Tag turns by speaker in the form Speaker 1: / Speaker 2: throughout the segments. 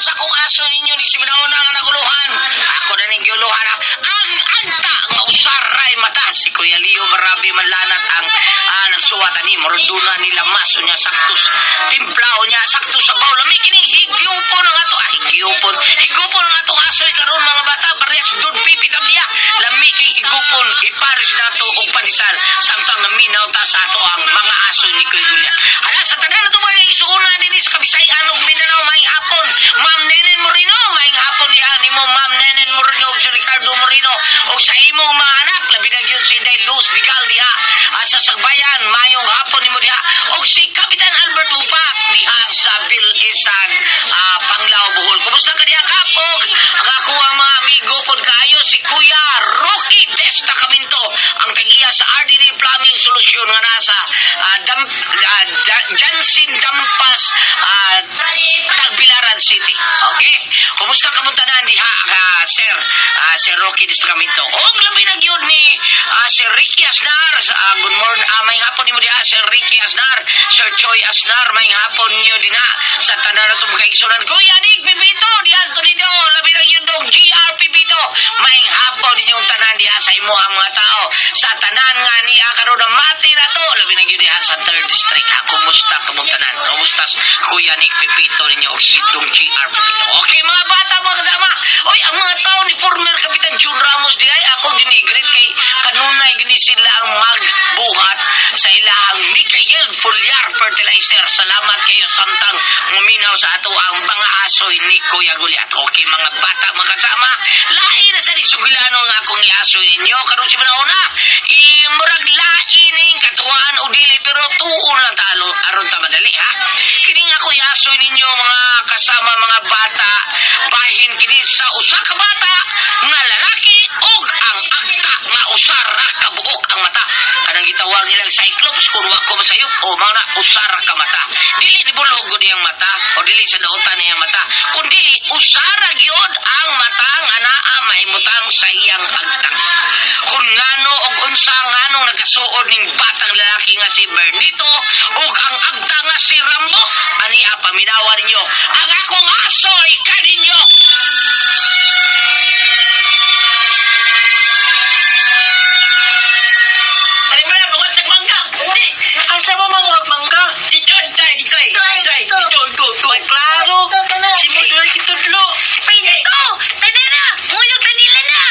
Speaker 1: Sa akong aso ninyo ni Siminaona nga naguluhan. Ako na ning giuluhan ang agta nga usaray mata. Si Kuya Leo Marabi manlanat ang nagsuwat ani marunduna nila maso niya saktos timplao niya sakto sa baw. Lami kining higyupon ang ato, higyupon, higupon ang atong asoy karon, mga bata, parehas dud pipi tabliya. Lami king higupon, ipares nato og pandesal samtang naminaw ta sa ato ang mga asoy ni Kuya Gulyat. Hala, sa tanan nato mga igsuuna dinhi sa Kabisayan ug Mindanao, maayong hapon. Ma'am Nenen Moreno, maayong hapon diha nimo, Ma'am Nenen Moreno, ug si Ricardo Moreno ug sa imong mga anak, labi na gyud si Day Luz Digal diha sa Sagbayan, maayong hapon nimo diha, ug si Kapitan Albert Upak diha sa Bilisan, Panglao, Bohol. Kumusta ka diha, Kap? Og ang ako ang mga amigo pod kaayo, si Kuya Rocky Desta Caminto, ang tag-iya sa RDD Plumbing Solution nga nasa Jansen Dampas, Tagbilaran City. Okay? Kumusta ka mo tanan diha, sir? Sir Rocky Desta Caminto. Og labi na gyud ni Sir Ricky Asnar. Good morning, maayong hapon nimo diha, Sir Ricky Asnar. Sir Choi Asnar, maayong hapon niyo dinha sa tanan natong mga kaigsuonan. Kuya Nick Pipito diha sa Toledo, labi na gyud dong GR Pipito. Maayong hapon ninyong tanan diha sa imuhang mga tao. Sa tanan nga niya karon na mati na to, labi na gyud diha sa 3rd District. Ha, kumusta kamong tanan? Kumusta, Kuya Nick Pipito ninyo o si Dong GR Pipito? Okay, mga bata, mga kasama. Oy, ang mga tao ni former Kapitan Jun Ramos di ay ako ginigrit kay kanunay gini sila ang magbuhat sa ilahang Mikael Foliar Fertilizer. Salamat kayo samtang muminaw sa ato ang mga asoy ni Kuya Gulyat. Okay, mga bata, mga kasama, lain na sa sugilano nga akong iasoy ninyo. Karon si Manauna, imurag lain ning katuwaan o dili, pero tuon lang talo aron ta madali, ha. Kini nga ako iasoy ninyo, mga kasama, mga bata, bahin kini sa usa ka bata nga lalaki og ang agta nga usa ra ka buok ang mata. Kanang gitawag nilang cyclops kung wa ko masayop o mao na, usa ra ka mata. Dili ni bulog gud iyang mata o dili sa dautan niyang mata, kundi usa ra gyud ang mata nga naa mahimutang sa iyang agtang. Kung ngano og unsa, nganong nagkasuod ning batang lalaki nga si Bernito ug ang agta nga si Rambo, ania paminawa ninyo ang akong asoy kaninyo.
Speaker 2: Ay, mo na, bukat sa mangga. Hindi. Asa mo manguhag mangga? Dito, dito, dito. Dito, dito, dito, dito. Ay, klaro. Simod lang kitudlo.
Speaker 3: Pinto! Tana na! Mulog na nila na!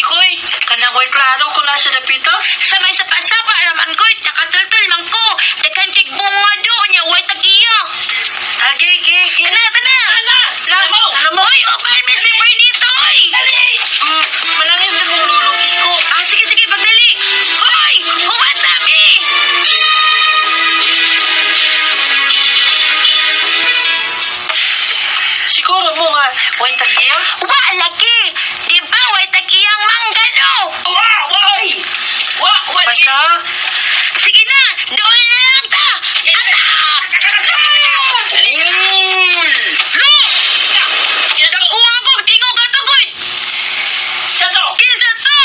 Speaker 2: Ikoy, kanang ko'y klaro kung nasa dapito.
Speaker 3: Sa may sapa-sapa, raman ko, nakatultul man ko. Daghan kay bunga do, nya way tagiya.
Speaker 2: Agi, gi, gi.
Speaker 3: Tana, tana!
Speaker 2: Tana! Mo! Tana mo!
Speaker 3: Oy, upal mi si Bernito, oy!
Speaker 2: Malangin sa mong lulong ko.
Speaker 3: Ah, sige, sige, pagdali. Hoy! Huwag nami!
Speaker 2: Siguro mo nga, way tagiya?
Speaker 3: Wa, laki! Di ba, way tagiyang mangga, no?
Speaker 2: Wa, way! Wa, wa! Basta?
Speaker 3: Sige na, doon na lang ta! Atak!
Speaker 4: Uy!
Speaker 3: Lo! Nakuha ko, tingog ato, boy!
Speaker 2: Sato!
Speaker 3: Kinsa to?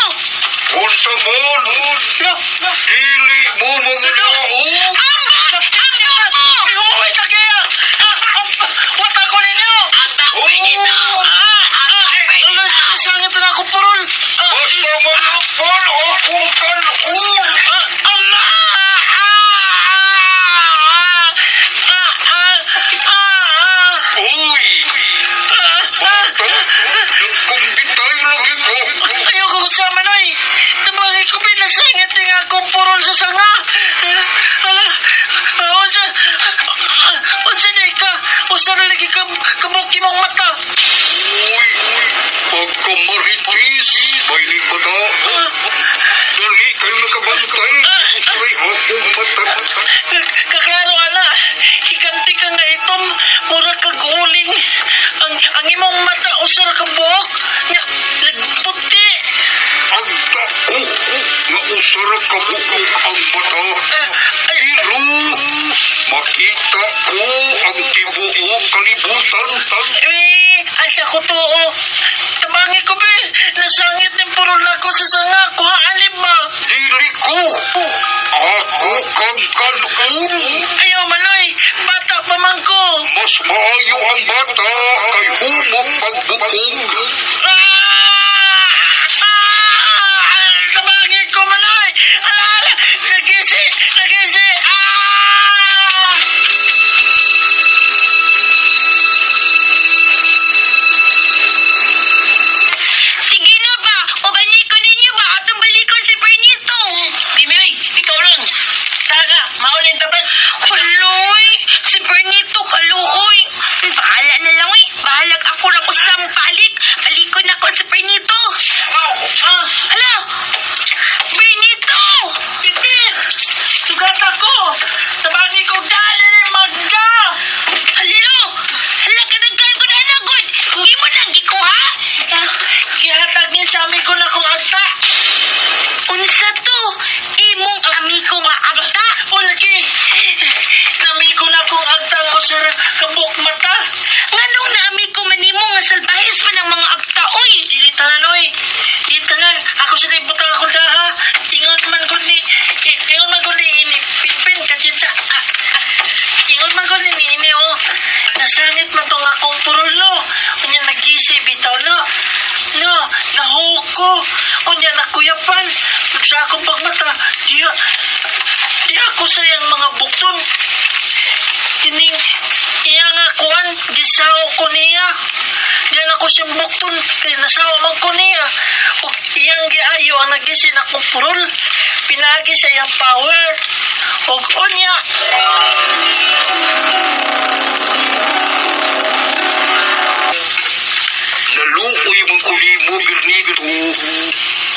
Speaker 4: Unsa mon?
Speaker 2: Lo!
Speaker 4: Dili mo mga tao!
Speaker 3: Ambak! Ambak mo!
Speaker 2: Way tagiya! Wata ko ninyo!
Speaker 3: Ambak, Bernito!
Speaker 2: Ah! Sangit na ako purol!
Speaker 4: Basta manakpan akong kanon!
Speaker 2: Ama! Ah! Ah! Ah! Ah!
Speaker 4: Uy! Bata! Nagkumbitay lagi ko!
Speaker 2: Ayoko kasama, Noy! Tabangin ko pinasangit nga akong purol sa sanga! Ala! Unsa! Unsa di ka? Unsa na lagi ka kabuki mong mata?
Speaker 4: Uy! Pagkamaritis! Bainig bata! Dali kayo nakabantay! Usaray akong mata!
Speaker 2: Kaklaro, ana! Higanti ka nga itom! Mura kag uling! Ang imong mata usar ka buhok! Nga, nagputi!
Speaker 4: Agta ko! Nga usara ka bukok ang mata!
Speaker 2: Ay,
Speaker 4: Pero makita ko ang tibuok kalibutan.
Speaker 2: Eh, asa ko to, oh. Tabangi ko, be. Nasangit ng purol na ako sa sanga. Kuhaan ba?
Speaker 4: Dili ko! Ako kang kanon!
Speaker 2: Ayaw, manoy. Bata pa man ko.
Speaker 4: Mas maayo ang bata. pagbukog.
Speaker 2: Ah! Ah! Tabangin ko, Manoy! Ala, ala! Nagisi! Nagisi! Ah!
Speaker 3: Sige na ba, ubani ko ninyo ba atong balikon si Bernito.
Speaker 1: Bimioy, ikaw lang. Taga, maulin tapat.
Speaker 3: Aloy, si Bernito kaluoy. Bahala na lang oy. Bahalag ako ra usang palik. Balikon ako si Bernito.
Speaker 2: Ah!
Speaker 3: Ala! Bernito!
Speaker 2: Pipin! Sugat ako! Tabangin ko dali ni Magda!
Speaker 3: Alo! Hala kadaghan ko na nagod. Imo nang gikuha?
Speaker 2: Ah, gihatag niya sa amigo na kong agta.
Speaker 3: Unsa to? Imong amigo nga agta.
Speaker 2: O lagi, namigo na kong agta nga usara kabuk mata.
Speaker 3: Nganong naamigo man nimo nga salbahis man ang mga agta oy?
Speaker 2: Dili tanan oy. Dili tanan. Ako sa ibutang akong daha. Ingon man gud ni ingon man gud ni ini Pinpin kajit sa ah, ah. Ingon man gud ni ini oh. Nasangit man tong akong purol no. Unya nagisi bitaw no. No, nahuko. Unya nakuyapan. Ug sa akong pagmata, diya di ako sa iyang mga bukton. Kining iya nga kuan, gisaw ko niya. Diyan ako siyang bukton, kay nasawa man ko niya. Ug iyang giayo ang nagisin akong purol. Pinaagi sa iyang power. Ug unya,
Speaker 4: Naluoy man ko nimo, Bernito.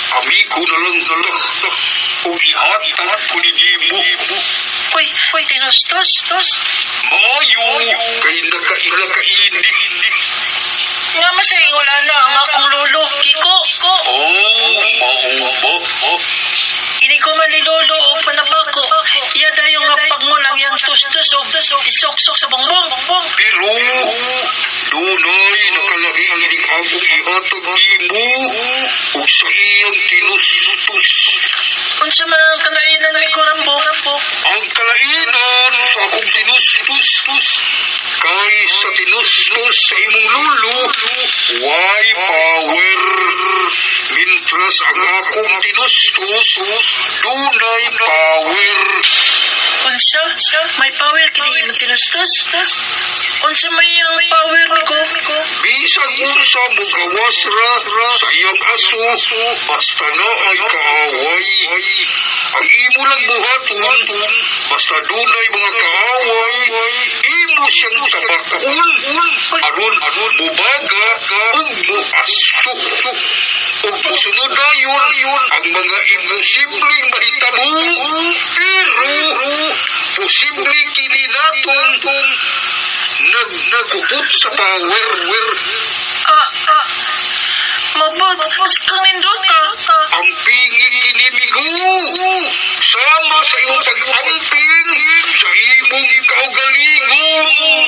Speaker 4: Amigo na lang na. O ihatag ko ni nimo.
Speaker 2: uy, uy, tinustos, tos.
Speaker 4: Maayo kay nakaila-kaini.
Speaker 2: Nga masayang wala na ang akong lolo, Kiko.
Speaker 4: Oh, mao ba?
Speaker 2: Ini ko man ni lolo o panabako. Iya dayo nga pagngon ang iyang tustos og isuksok sa bongbong.
Speaker 4: Pero dunay nakalahi ining akong ihatag nimo ug sa iyang tinustos.
Speaker 2: Unsa man ang kalainan ni Kurambo?
Speaker 4: Ang kalainan sa akong tinustos kay sa tinustos sa imong lulo, way power. Mintras ang akong tinustos, dunay power.
Speaker 2: Unsa? May power kini imong tinustos? Unsa may ang power migo?
Speaker 4: Bisan unsa mo gawas ra sa iyang aso, basta na ay kaaway. Ang imo lang buhaton, basta dunay mga kaaway, imo siyang tabakon. Aron mubaga ug muaso. Ug musunod dayon ang mga imposibleng mahitabo, pero posible kini natong nagkupot sa power.
Speaker 2: Ah, ah. Mabot, mas kang nindota.
Speaker 4: Ang pingit kinimigo. Sama sa imong pag-amping sa imong kaugalingon.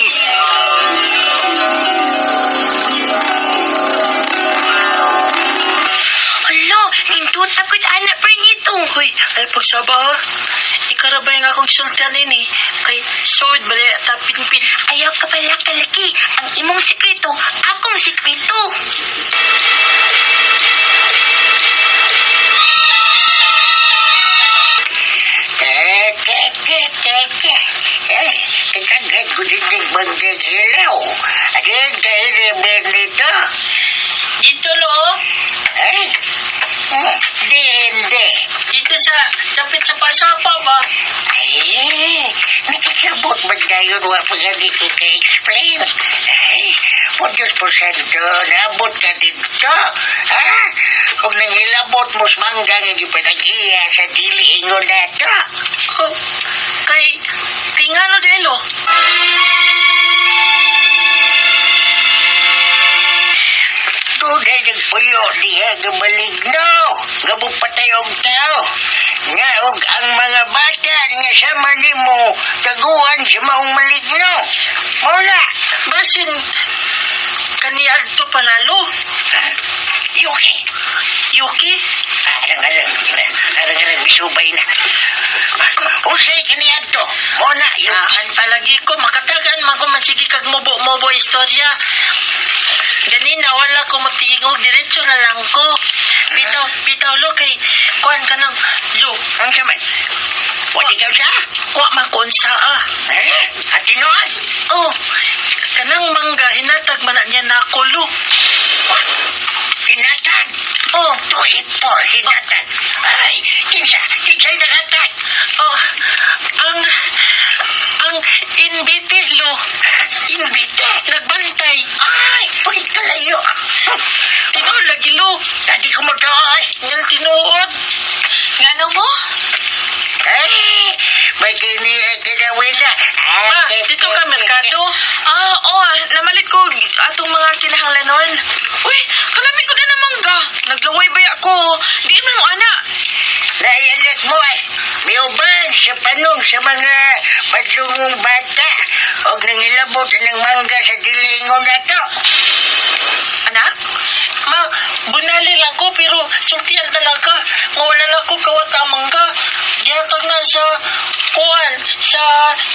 Speaker 3: Alo, nindota gud ana Bernito.
Speaker 2: Hoy, ay pagsaba ha. Ikarabay nga akong sultan ini. Kay sood bali ta pinpin.
Speaker 3: Ayaw ka pala kalaki. Ang imong sikreto, akong sikreto.
Speaker 1: Teka, teka, teka. Eh, kagad ko din ng magkagilaw. Ano tayo ni Bernito?
Speaker 2: Dito lo, oh.
Speaker 1: Eh? Hmm, di, hindi.
Speaker 2: Dito sa dapit sa pasapa ba?
Speaker 1: Ay, nakasabot ba tayo wa pa gani ko ka-explain? Ay, po Diyos po santo, naabot ka dito. Ha? Kung nangilabot mo sa mangga nga gipanag-iya sa dili ingon nato.
Speaker 2: Oh, kay tingano delo.
Speaker 1: Tunay nagpuyo diha nga maligno, nga mupatay og tao. Nga og ang mga bata nga sama nimo taguan sa maong maligno. Muna,
Speaker 2: Basin kaniadto panalo.
Speaker 1: ha? Yuki.
Speaker 2: Yuki,
Speaker 1: Arang arang arang arang misubay na. Unsay kiniadto? Muna, Yuki.
Speaker 2: Aan palagi ko makatagan man ko masige kag mubo-mubo istorya. Ganina wala ko matingog, diretso na lang ko. Bitaw, bitaw lo kay kuan ka ng lo.
Speaker 1: Ang saman? Wala ikaw siya?
Speaker 2: Wa makunsa ah.
Speaker 1: Eh? At tinuod?
Speaker 2: Oh, kanang mangga hinatag man na niya nako lo.
Speaker 1: Hinatag!
Speaker 2: Oh,
Speaker 1: 284, hinatag. Ay, kinsa, kinsa yung nakatag?
Speaker 2: oh, ang ang inbite lo.
Speaker 1: Inbite.
Speaker 2: Nagbantay.
Speaker 1: Ay, pwede kalayo.
Speaker 2: Tinuod lagi lo.
Speaker 1: Tadi ko mo to, ay.
Speaker 2: Ngan tinuod.
Speaker 3: Ngano mo?
Speaker 1: Ay, may kini kinawila.
Speaker 2: Ma, dito ka merkado.
Speaker 3: Ah, oo, namalit ko atong mga kinahanglanon. Uy, kalami ko na na mangga. Naglaway ba ako? Di man mo ana.
Speaker 1: Naialak mo ay. Miuban sa panong sa mga madlungong bata. Og nangilabot ng mangga sa dilingon na to.
Speaker 3: Anak?
Speaker 2: Ma, bunali lang ko pero sultian talaga. Nga wala na ko kawat ang mangga. Gihatag na sa kuan sa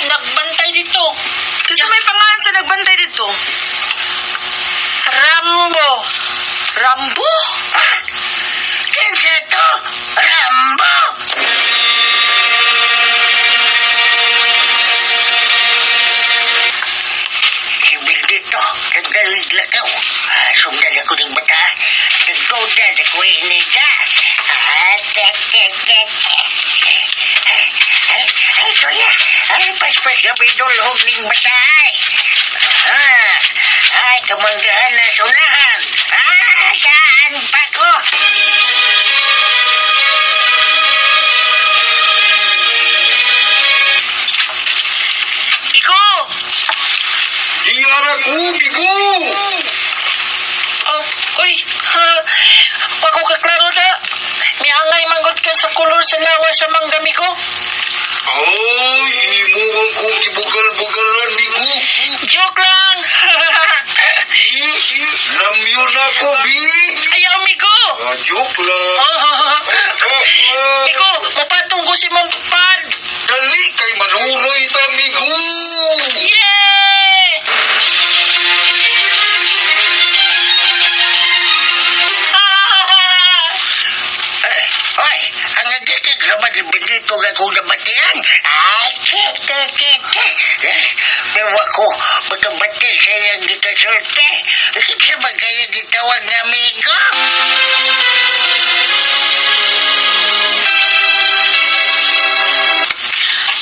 Speaker 2: nagbantay dito.
Speaker 3: Kasi may pangalan sa nagbantay dito.
Speaker 2: Rambo.
Speaker 3: Rambo?
Speaker 1: Ah, kinsa to? Rambo! Si Bildito, nagdalig lakaw. Ah, sundan ako ng bata. Nagdoda na ko inita. Ah, tek, tek, tek. Ay, ay, ay, kuya. Ay, paspas gabi dulhog ning bata ay. Ah, ay, kamanggaan na sunahan. Ah, daan pa ko.
Speaker 2: Iko!
Speaker 4: Iyara ko, bigo!
Speaker 2: Oh, uy, ha, wako ka klaro na. Miangay manggod ka sa kulor sa lawa sa mangga, migo.
Speaker 4: Ay, imo ang kong gibugal-bugalan, bigo.
Speaker 2: Joke lang.
Speaker 4: Bi, lamyo na ko, bi.
Speaker 2: Ayaw, migo.
Speaker 4: Ah, joke lang.
Speaker 2: Oh, migo, mapatong ko si Ma'am Pad.
Speaker 4: Dali kay manuroy ta, migo.
Speaker 2: Yay! Ah!
Speaker 1: Eh, Oy, ang agikig naman bendito nga kong nabatian. Ah, che, che, che, che. Eh, pero ako, makabati sa iyang gikasulti. Kinsa ba kaya gitawag nga amigo?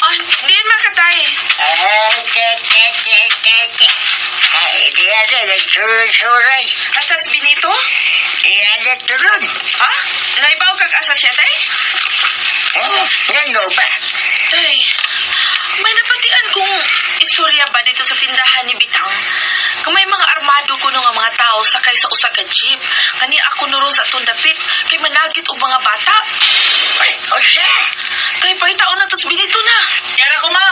Speaker 3: Ay, di man ka tay.
Speaker 1: Ah, che, che, che, che, che. Ay, di ala, nagsuray-suray.
Speaker 3: Asas Benito?
Speaker 1: Di ala turon.
Speaker 3: Ha? Naibaw kag asa siya tay?
Speaker 1: Ngano ba?
Speaker 3: Tay, may napatian kong istorya ba dito sa tindahan ni Bitang? Kung may mga armado kuno nga mga tao sakay sa usa ka jeep, kani ako nuron sa atong dapit kay managit og mga bata.
Speaker 1: Ay, unsa?
Speaker 3: Tay, pahitaon na tos Benito na.
Speaker 2: Yara ko, ma.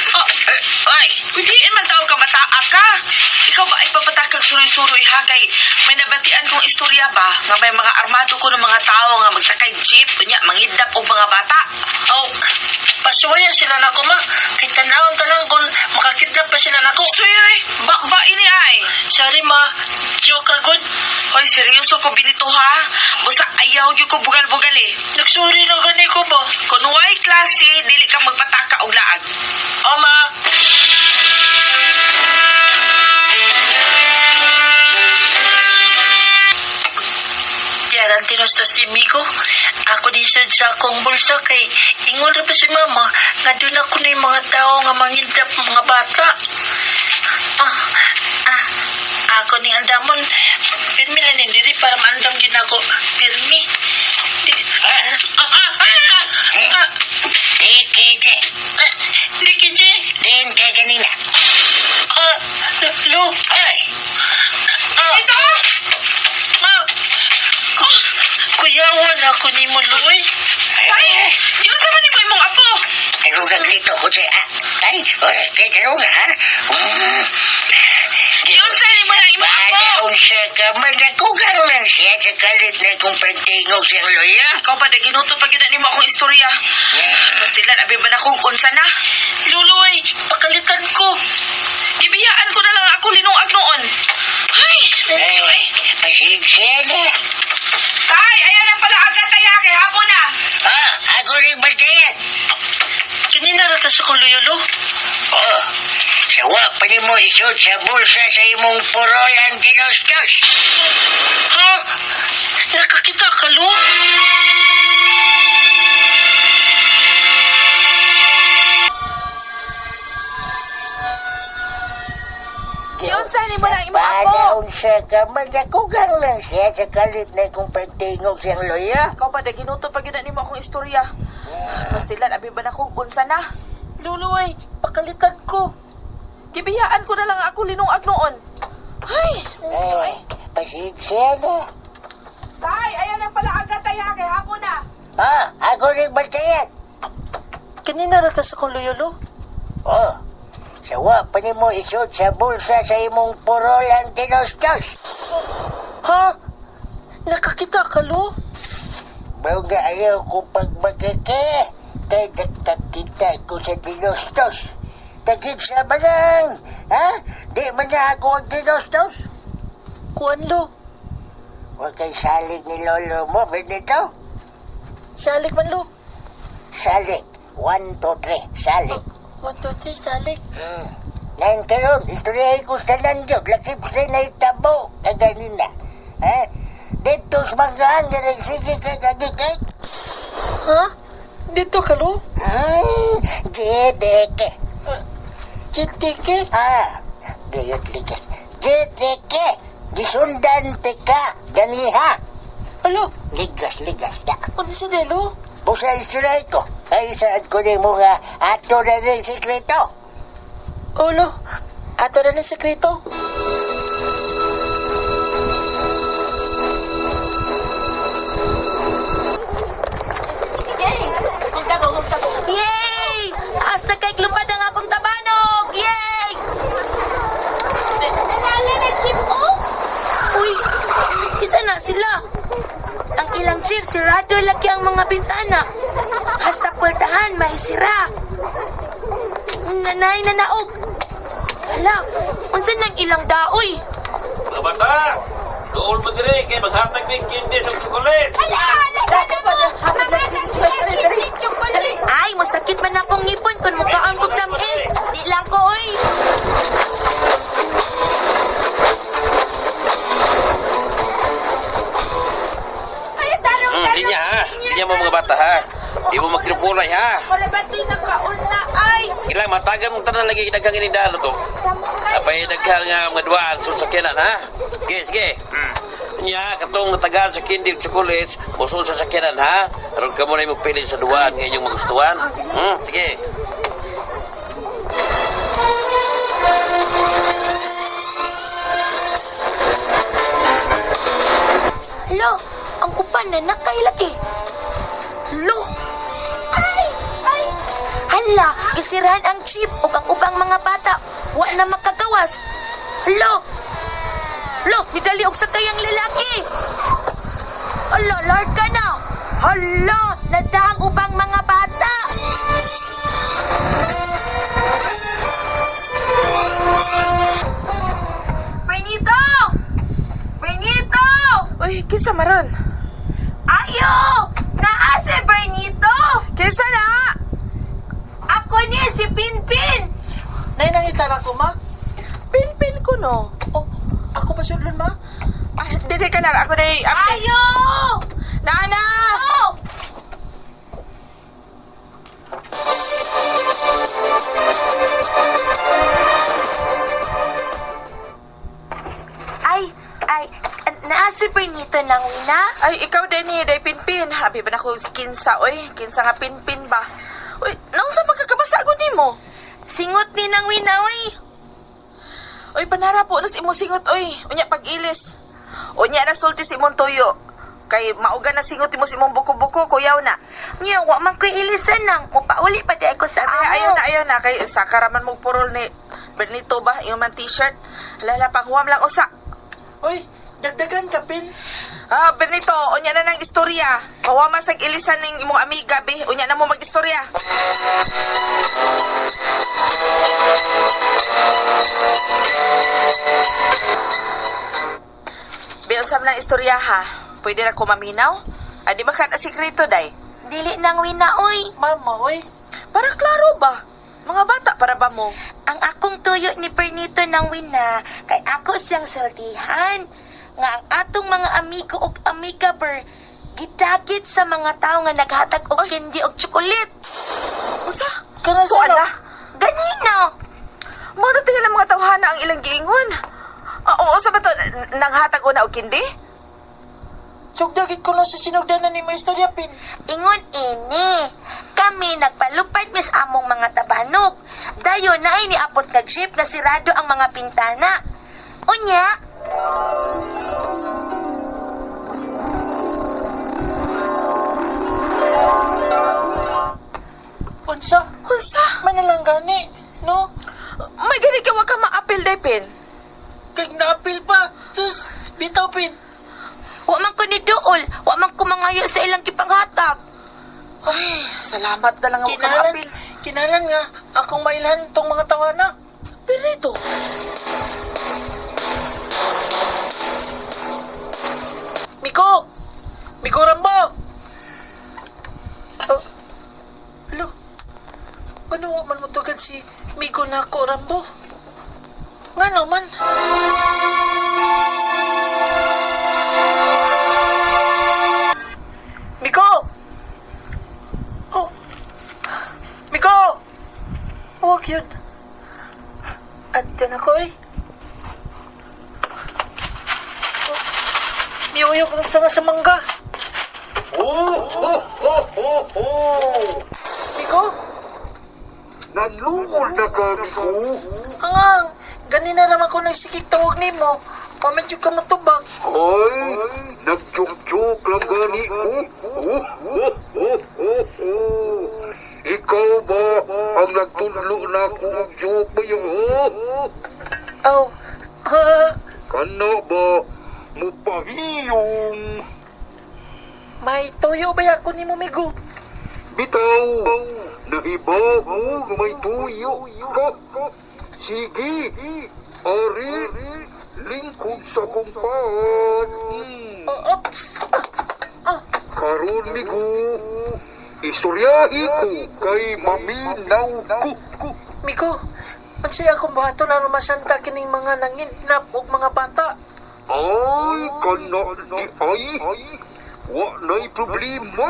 Speaker 3: Oh,
Speaker 1: Eh, oy,
Speaker 3: pwede man tao ka bataa ka. Ikaw ba ay papatakag suroy-suroy ha kay may nabatian kong istorya ba nga may mga armado ko ng mga tao nga magsakay jeep unya mangidnap og mga bata.
Speaker 2: Oh, pasuwayan sila na ko, ma. Kay tanawon ta lang kung makakidnap pa sila nako.
Speaker 3: Suyoy, ba ba ini ay.
Speaker 2: Sorry, ma. Joke agad.
Speaker 3: Hoy, seryoso ko binito ha. Busa ayaw gyud ko bugal-bugal eh.
Speaker 2: Nagsorry na gani ko ba?
Speaker 3: Kung way klase, dili ka magpataka og laag.
Speaker 2: Oh, ma. Yaran tinustos ni Migo. Ako din siya sa akong bulsa kay ingon ra pa si mama nga doon ako na yung mga tao nga mangindap mga bata. Ah, ah, ako ning andamon. Pirmi lang ning diri para maandam gid ako. Pirmi. Di, ah, ah, ah, ah, ah,
Speaker 1: di, di, di.
Speaker 2: ah, di, kiji.
Speaker 1: Din kay ganina.
Speaker 2: Ah, lo,
Speaker 1: Oy,
Speaker 2: ah,
Speaker 3: Ito!
Speaker 2: ma. Kuyawan ako ni mo, Luy.
Speaker 3: Tay, yun sa man ni imong apo.
Speaker 1: Tarugag dito ko siya. Ah, ay, oy, kay taruga, ha? Mm.
Speaker 3: Yun sa nimo na imong apo.
Speaker 1: Badaon siya ka, magnakugang lang siya sa kalit na kung pagtingog siyang loya.
Speaker 3: Ikaw pa ginuto pa gyud na nimo akong istorya. Basilan abi ba na kung unsa na?
Speaker 2: Luloy, pakalitan ko.
Speaker 3: Ibiyaan ko na lang ako linungag noon. Ay,
Speaker 1: Eh,
Speaker 5: pa nimo isod sa bulsa sa imong purol ang tinostos.
Speaker 2: Ha? Nakakita ka, Lo?
Speaker 3: Giunsa nimo na imong apo?
Speaker 5: Panaon siya ka, magdakugang lang siya sa kalit na kung pagtingog siyang loya.
Speaker 3: Ikaw ba, ginuto pa gyud na nimo akong istorya. Pastilan, abi ba na kung unsa na?
Speaker 2: Lolo, ay, pakalitan ko.
Speaker 3: Gibiyaan ko na lang ako linungag noon. Ay!
Speaker 5: Eh, pasensya na.
Speaker 3: Tay, ayan lang pala agad tay ha, kay hapon na.
Speaker 5: Ah, ako rin bantayan.
Speaker 2: Kanina ra ka sa kong luyo, Lo.
Speaker 5: Oh, sawa pa nimo isod sa bulsa sa imong purol ang tinostos.
Speaker 2: Ha? Nakakita ka, Lo?
Speaker 5: Baga ayaw ko pagbagake, kay nagkakita ko sa tinostos. Tagig sa manang, ha? Di man na ako ang tinostos.
Speaker 2: Kuan, Lo.
Speaker 5: Huwag kay salig ni lolo mo, Benito.
Speaker 2: Salik man, Lo.
Speaker 5: Salig. 1, 2, 3, salig.
Speaker 2: 1, 2, 3, salik.
Speaker 5: Ngayon karon, istoryahin ko sa nandiyo, lakip sa naitabo, kaganina. Ha? Dito sa manggaan, ganang sige kay kagikay.
Speaker 2: Ha? Dito ka, Lo?
Speaker 5: GDK.
Speaker 2: GTK?
Speaker 5: Ah, gayot ligas. GDK. Gisundan tika, ganiha.
Speaker 2: Alo,
Speaker 5: Ligas, ligas na.
Speaker 2: unsa na, Lo?
Speaker 5: Busa istoryahin ko. Ay, saan ko ni mga ato na rin sikreto.
Speaker 2: Ulo, ato na ng sekreto.
Speaker 6: Yay! Hasta kay lupad ang akong tabanog! Yay! Nalala na chip oh! Uy, isa na sila. Ang ilang chip, sirado laki ang mga bintana. Hasta pultahan, may sira. Nanay na naog. Hala, unsa nang ilang daoy?
Speaker 7: Mga bata, dool mo dire kay maghatag ni candy sa chocolate.
Speaker 6: Hala, hala, hala, chocolate. Ay, masakit man akong ngipon kung mukhaan kong tamis. Di lang ko, oy. Ay, tanong,
Speaker 7: Di niya ha. Di niya mo mga bata ha. Di mo magkripulay ha.
Speaker 6: Wala ba ito'y nakauna, ay?
Speaker 7: Ilang matagan mong tanan lagi daghang inindaan to. Apay daghang nga mga duaan sa sakyanan ha. Sige, sige. Nya katong natagaan sa candy ug chocolates, musul sa sakyanan ha. Aron kamo na imong pili sa duaan nga inyong magustuhan. Sige.
Speaker 6: Lo, ang upan na nakailaki. Lo! Ay! Ay! Hala, isirahan ang chip ug ang ubang mga bata. Wa na makagawas. Lo! Lo, midali og sakay ang lalaki. Hala, lord ka na. Hala, nadaang ubang mga bata. Benito! Benito!
Speaker 3: Uy, kinsa maron?
Speaker 6: Ayo! Naa si Bernito!
Speaker 3: Kinsa na?
Speaker 6: Ako ni si Pinpin!
Speaker 2: Nay, nangita na ko, ma.
Speaker 3: Pinpin ko no.
Speaker 2: Oh, ako pa sudlon, ma.
Speaker 3: Ah, dili ka lang ako day.
Speaker 6: Ayo!
Speaker 3: Nana!
Speaker 6: Oh! Ay, ay, naa si Bernito nang wina?
Speaker 3: Ay, ikaw din ni day pinpin. Habi ba na ko kinsa oy, kinsa nga pinpin ba? Uy, naunsa pagkakabasa ko nimo?
Speaker 6: Singot ni nang wina, oy.
Speaker 3: Uy, panara po nas imong singot oy. Unya pag-ilis. Unya na sulti si imong tuyo. Kay mauga na singot imo sa imong buko-buko, kuyaw na.
Speaker 6: Niya, wa man ko'y ilisan nang. Mupauli pa di ako sa
Speaker 3: Sabi,
Speaker 6: amo.
Speaker 3: ayaw na, ayaw na. Kay sakaraman mo purol ni Bernito ba, yung man t-shirt. Lala, panghuam lang usa.
Speaker 2: Uy, dagdagan ka, Pin.
Speaker 3: Ah, Bernito, unya na ng istorya. Kawa man sag ilisan ning imong amiga, be. Unya na mo mag-istorya. Be, usab ng istorya ha. Pwede na ko maminaw? Ah, di ba ka na sikreto, day?
Speaker 6: Dili nang wina, oy.
Speaker 2: Mama, uy.
Speaker 3: Para klaro ba? Mga bata para ba mo?
Speaker 6: Ang akong tuyo ni Bernito nang wina kay ako siyang sultihan nga ang atong mga amigo ug amiga ber gidagit sa mga tawo nga naghatag og candy og tsokolit.
Speaker 3: Unsa?
Speaker 2: Kana sa
Speaker 3: Wala.
Speaker 6: Ganino.
Speaker 3: Mo na tingala mga tawhana ang ilang giingon. Ah, oo, sa ba to? Nanghatag una og kindi?
Speaker 2: Sugdagit ko lang sa sinugdanan ni mo istorya, Pin.
Speaker 6: Ingon ini. Kami nagpalupad mis among mga tabanog. Dayon na ay niabot nga jeep nga sirado ang mga pintana. Unya,
Speaker 2: Unsa?
Speaker 3: Unsa?
Speaker 2: Manalang gani, no?
Speaker 3: May gani ka wa ka maapil day, Pin.
Speaker 2: Kag naapil pa. Sus, bitaw, Pin.
Speaker 6: wa man ko ni duol, wa man ko mangayo sa ilang gipanghatag.
Speaker 3: Ay, salamat na lang wa ka
Speaker 2: Kinalan,
Speaker 3: maapil.
Speaker 2: kinalan nga, akong mailhan tong mga tawana.
Speaker 3: Perito.
Speaker 2: Miko! Miko Rambo! Oh, lo, ano wa man mutugad si Miko nako Rambo? Nga naman. Miko! Oh! Miko! Huwag yun. At dyan ako eh. Miyuyok ng sanga sa mangga.
Speaker 4: Oh, ho, ho, ho, ho!
Speaker 2: Miko,
Speaker 4: Naluol na ka, Miko.
Speaker 2: angang, ganina naman ko nagsikik tawag nimo. Pamedyo ka matubag.
Speaker 4: Ay, nag-joke-joke lang gani ko. Oh, oh, oh, oh, oh. Ikaw ba ang nagtudlo na ako og joke ba yun? Oh?
Speaker 2: Aw, ha,
Speaker 4: Kana ba mupahiyong?
Speaker 2: may tuyo ba ako nimo, Migo?
Speaker 4: Bitaw, nahiba ko nga may tuyo ka. Sige, ari, lingkod sa kumpaan.
Speaker 2: Oh, ops.
Speaker 4: Karon migo, istoryahi ko kay maminaw ko.
Speaker 2: Migo, unsay akong buhaton aron masanta kining mga nangidnap og mga bata?
Speaker 4: Ay, kana di ay, wa na'y problema.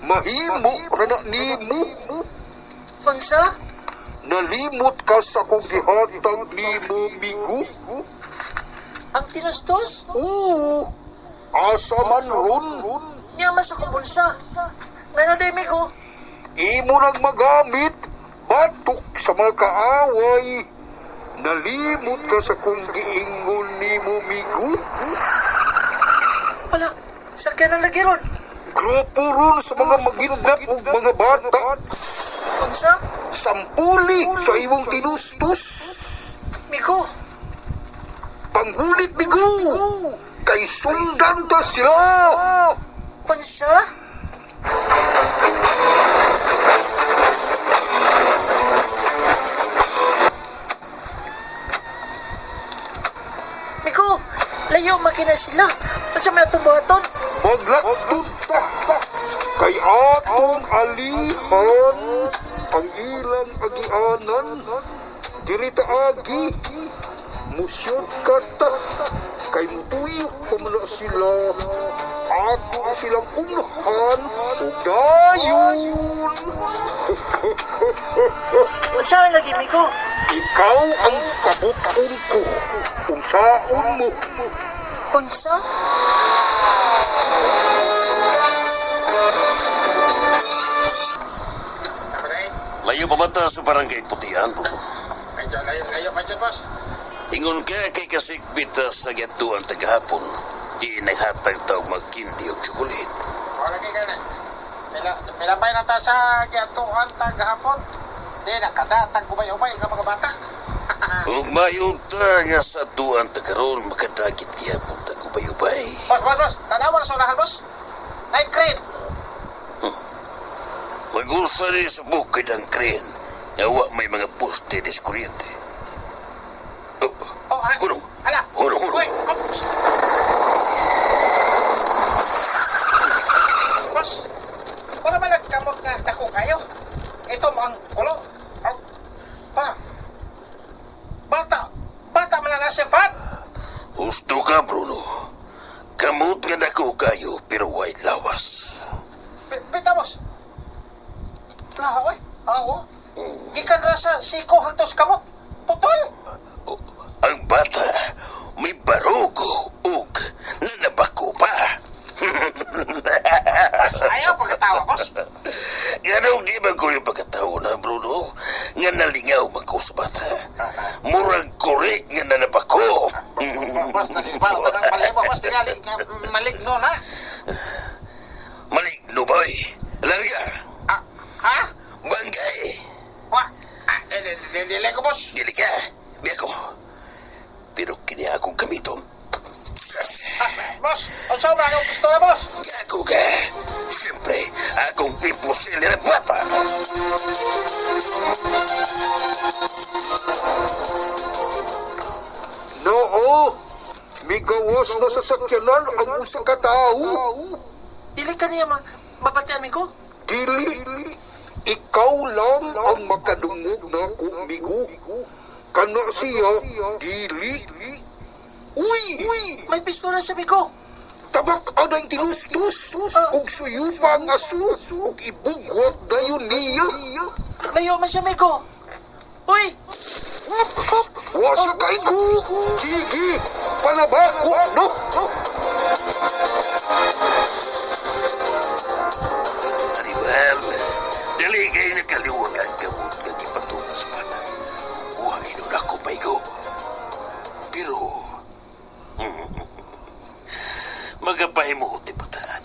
Speaker 4: Mahimo ra na nimo.
Speaker 2: Unsa?
Speaker 4: Nalimot ka sa kong gihatag nimo, migo.
Speaker 2: Ang tinustos?
Speaker 4: Oo, asa man ron.
Speaker 2: Niya man sa akong bulsa. Ngano day, Migo?
Speaker 4: Imo nang magamit, batok sa mga kaaway. Nalimot ka sa kong giingon nimo, migo.
Speaker 2: Wala, sakyan ang lagi ron.
Speaker 4: Grupo ron sa mga maginap ug mga bata.
Speaker 2: Unsa?
Speaker 4: Sampuli sa imong tinustos.
Speaker 2: Migo,
Speaker 4: Panghulit, migo. Kay sundan ta sila.
Speaker 2: unsa? Miko, layo makina sila. Unsa man atong buhaton?
Speaker 4: Maglaktod ta. Kay atong alihan ang ilang agianan. Diri ta agi. Musyod ka ta. Kay mutuyok pa man na sila. Ato silang unhan ug dayon.
Speaker 2: Unsa man lagi, Miko?
Speaker 4: Ikaw ang kabukon ko. Unsaon mo.
Speaker 2: Unsa?
Speaker 7: Layo pa ba ta sa barangay Putian po?
Speaker 8: Medyo layo pa dyan, boss.
Speaker 7: Ingon ka kay kasikbit ta sa gatuan tagahapon. Di naghatag ta og magkindi og tsokolit.
Speaker 8: Wala kay gani. Pilabay na ta sa giatuan tagahapon. Di nakadatag ubay-ubay nga mga bata.
Speaker 7: Ug mayon ta nga sa tuan ta karon makadagit gihapon ta ubay-ubay.
Speaker 8: Boss, boss, boss. Tanawa na sa unahan, boss. Nine crane.
Speaker 7: Magulsa ni sa bukid ang crane nga wa may mga poste des kuryente. Oh,
Speaker 8: Oh, ah.
Speaker 7: Hunong.
Speaker 8: Ala.
Speaker 7: Hunong, hunong.
Speaker 8: Uy, op. Boss, wala man nagkamot nga dako kayo. Ito mo ang kulo. Dapat.
Speaker 7: Husto ka, Bruno. Kamot nga dako kayo, pero way lawas.
Speaker 8: Bita, boss. Laha, oy. Awo. Gikan ra sa siko hangtod sa kamot. Putol.
Speaker 7: Ang bata may barog ug nanabako pa.
Speaker 8: Ayaw pagkatawa, boss.
Speaker 7: Ganong di man ko yung pagkatao na, Bruno, nga nalingaw man ko sa bata. Murag korek nga nanabako.
Speaker 8: Boss, naliba. Mali mo, boss. Tingali nga maligno na.
Speaker 7: Maligno ba, oy? Larga,
Speaker 8: Ah, ha?
Speaker 7: bangay.
Speaker 8: Wa? Ah, dili ko, boss.
Speaker 7: Dili ka, biya ko. Pero kini akong gamiton.
Speaker 8: Ah, boss, ang sobra akong pistola, boss.
Speaker 7: Gago ka. Siyempre, akong ipusil na bata.
Speaker 4: Noo, migawas na sa sakyanan ang usa ka tawo.
Speaker 2: Dili ka niya mapatian, migo.
Speaker 4: Dili, ikaw lang ang makadungog na migo. Kana siya, dili. Uy!
Speaker 2: May pistola siya, migo.
Speaker 4: Tabak anay tinustos, ug suyo pa ang aso, ug ibugwak dayon niya.
Speaker 2: Layo man siya, migo. Uy!
Speaker 4: Wa siya kaigo! Sige, palabako no!
Speaker 7: Animal, dali kayo nakaliwag ang gamot nga gipatumo sa bata. Wa inon ako paigo. Pero, magapahimuot ti bataan.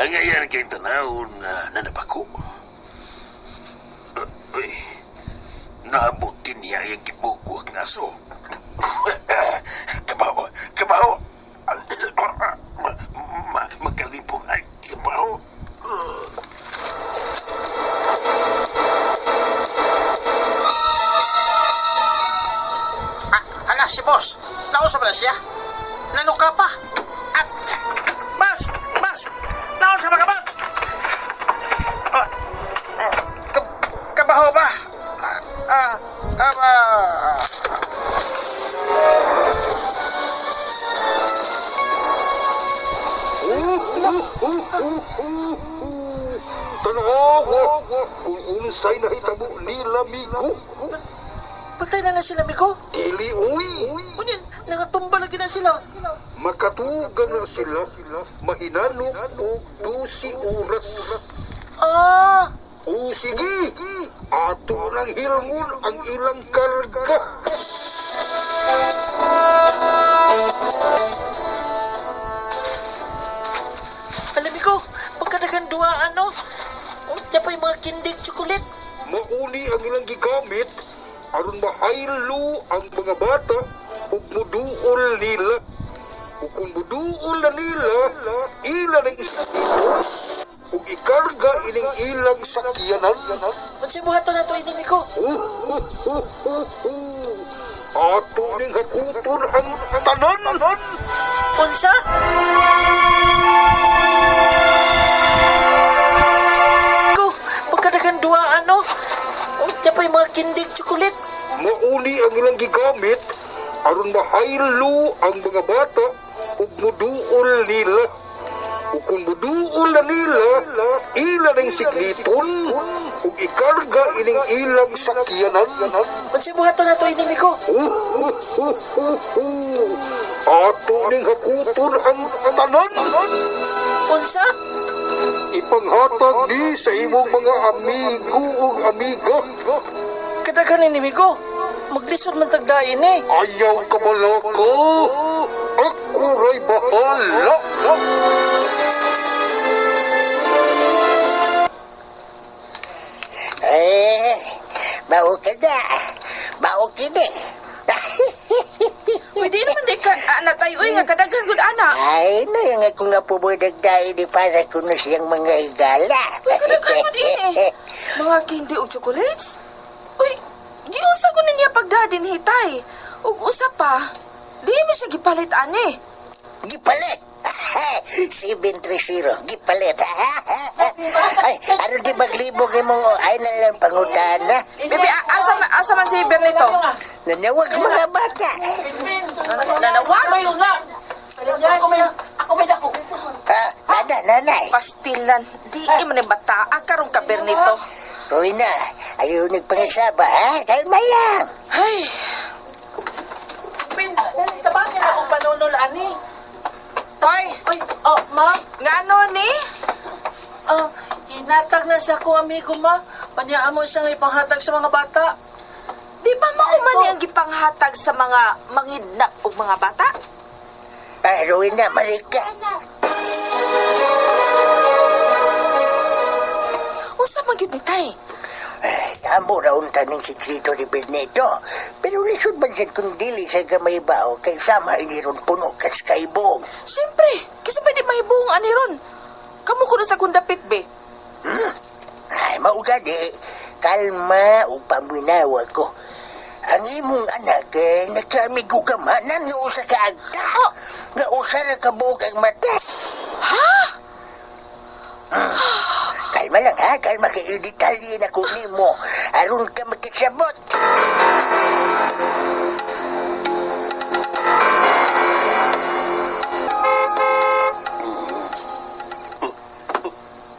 Speaker 7: Ang ayan kay tanawon na nanapako. Uy, naabot din niya ang gibukwak na aso. Kabaho, kabaho. Magkalipong ay kabaho.
Speaker 8: Ah, ala, si boss. Nausa ba na siya? Nanuka pa. Ah, boss! Boss! Nausa ba ka, boss? Ah, ah, kabaho ba? Ah, ah, ah, ah.
Speaker 4: Tanawa kung unsay nahitabo nila migo.
Speaker 2: Patay na na sila, migo.
Speaker 4: Dili uy,
Speaker 2: Ngunit, nangatumba lagi na sila.
Speaker 4: makatugang na sila mahinanok og 12 oras.
Speaker 2: Ah!
Speaker 4: O sige, ato nang hilngon ang ilang karga.
Speaker 2: Alam ko, pagkadagan duha, ano? Unya pa yung mga kindig chocolate.
Speaker 4: Mauni ang ilang gigamit aron mahaylo ang mga bata ug muduol nila. Ug kung muduol na nila, ila nang isakito ug ikarga ining ilang sakyanan.
Speaker 2: Unsay buhaton nato ini, migo?
Speaker 4: Ato ning hakuton ang tanan.
Speaker 2: Unsa? Ko, pagkadagan duha, ano? Unya pa yung mga kindig chocolate.
Speaker 4: Mauni ang ilang gigamit aron mahaylo ang mga bata ug muduol nila. Ug kung muduol na nila, ila ning signiton ug ikarga ining ilang sakyanan.
Speaker 2: Unsay buhaton nato ini, migo?
Speaker 4: Ato ning hakuton ang tanan.
Speaker 2: Unsa?
Speaker 4: Ipanghatag ni sa imong mga amigo ug amiga.
Speaker 2: Kadaghan ini, migo. Maglisod man tagdain eh.
Speaker 4: Ayaw ka malaka. Ako ra'y bahala.
Speaker 5: Eh, mao ka na. Mao kini.
Speaker 3: Uy, di naman di ka, ana tayo, uy, nga kadaghan gud ana.
Speaker 5: Ay, na yung ako nga po nagdahi ni para kuno siyang mga higala.
Speaker 3: Uy, kadaghan gud ini. Mga candy og chocolates. Uy, giusa ko niya pagdadin hitay. Ug usa pa, di mi siya gipalit ani.
Speaker 5: Gipalit. 730, gipalit. Ay, ano di maglibog imong ay na lang pangutana.
Speaker 3: Bibi, asa man si Bernito?
Speaker 5: Nanawag mga bata.
Speaker 3: Nanawag?
Speaker 5: Ah, nana, nanay.
Speaker 3: Pastilan. Di man ang bata. Ah, karon ka, Bernito.
Speaker 5: Rowena, ayaw nagpangisaba, ha? Kalma lang.
Speaker 3: Ay,
Speaker 2: Tabangin akong panunol, ani.
Speaker 3: Hoy,
Speaker 2: Uy, oh, ma.
Speaker 3: ngano ni?
Speaker 2: Ah, hinatag na sa ko amigo, ma. Panyaan mo siyang ipanghatag sa mga bata.
Speaker 3: Di ba mauman ang gipanghatag sa mga mangidnap og mga bata?
Speaker 5: Ah, Rowena, marika.
Speaker 3: Unsa man gyud ni tay?
Speaker 5: Ay, tamo ra unta ning sikreto ni Berneto. Pero lisod man siya kung dili sa gamay bao kay sama ini ron puno kas kaibong.
Speaker 3: Siyempre, kasi pwede mahibuong ani ron. Kamu kuno sa kundapit be.
Speaker 5: Hmm? Ay, maugadi. Kalma o paminawa ko. Ang imong anak, eh, nagkaamigo ka manan nga usa ka agta. Nga usa ra ka buok ang mata.
Speaker 3: Ha?
Speaker 5: Kalma lang ha, kalma kay i-detalye na ko nimo. Aron ka makisabot.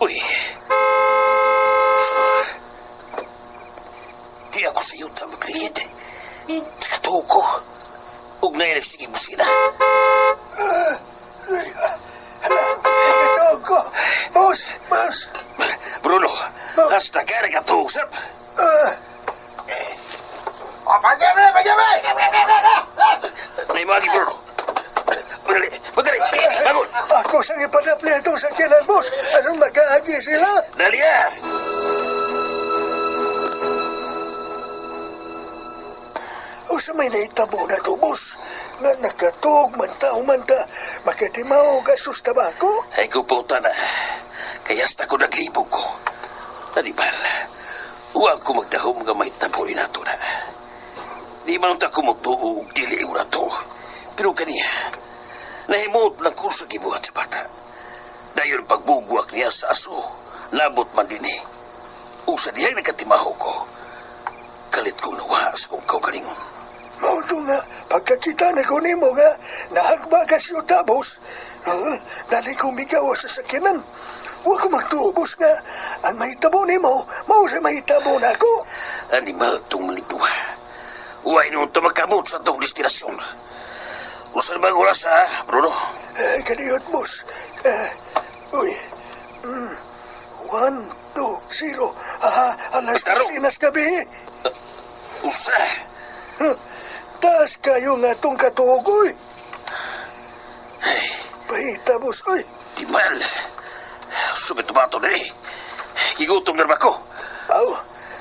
Speaker 7: Uy. Di ako sa iyo ta maglihit. Nakatuo ko. Ug na nagsige busina.
Speaker 4: Hala, ko. Boss, boss.
Speaker 7: Bruno, hasta ka nagkatuo, sir.
Speaker 4: Ah,
Speaker 7: Naimagi, Bruno. Magali, magali, bangon.
Speaker 4: ako sang ipadapli itong sakyanan, boss. Anong makaagi sila?
Speaker 7: Dali ah.
Speaker 4: O sa may naitabo na to, boss. Nga nakatog, manta, umanta, makatimaw, gasos tabako.
Speaker 7: Ay ko po na. Kaya hasta ko naglibog ko. Tanibal, huwag ko magdahom nga may taboy na to na. Di man ta kumutuo og dili ura to. Pero kaniya, nahimot lang ko sa gibuhat sa bata. Dayon pagbugwak niya sa aso, labot man din eh. Usa dihay nagkatimaho ko. Kalit kong nawa sa kong kaugalingon.
Speaker 4: Mao to nga, pagkakita na ko nimo nga, nahagba ka siyo boss. Ah, dali ko migaw sa sakyanan. Huwag ko magtuo, boss nga. Ang mahitabo nimo, mao sa mahitabo na ako.
Speaker 7: Animal tong maligduha. Huwag noon ta magkamot sa atong destinasyon. Usa na bang oras ha, Bruno?
Speaker 4: Eh, kaniyot, boss. Eh, uy. 1, 2, 0. Aha, alas
Speaker 7: Taro.
Speaker 4: sinas gabi.
Speaker 7: Usa.
Speaker 4: Huh. Taas kayo nga tong katuog, uy.
Speaker 7: Ay,
Speaker 4: Pahita, boss, uy.
Speaker 7: di mal. Sumitumato na eh. Gigutom na ba ko?
Speaker 4: Aw,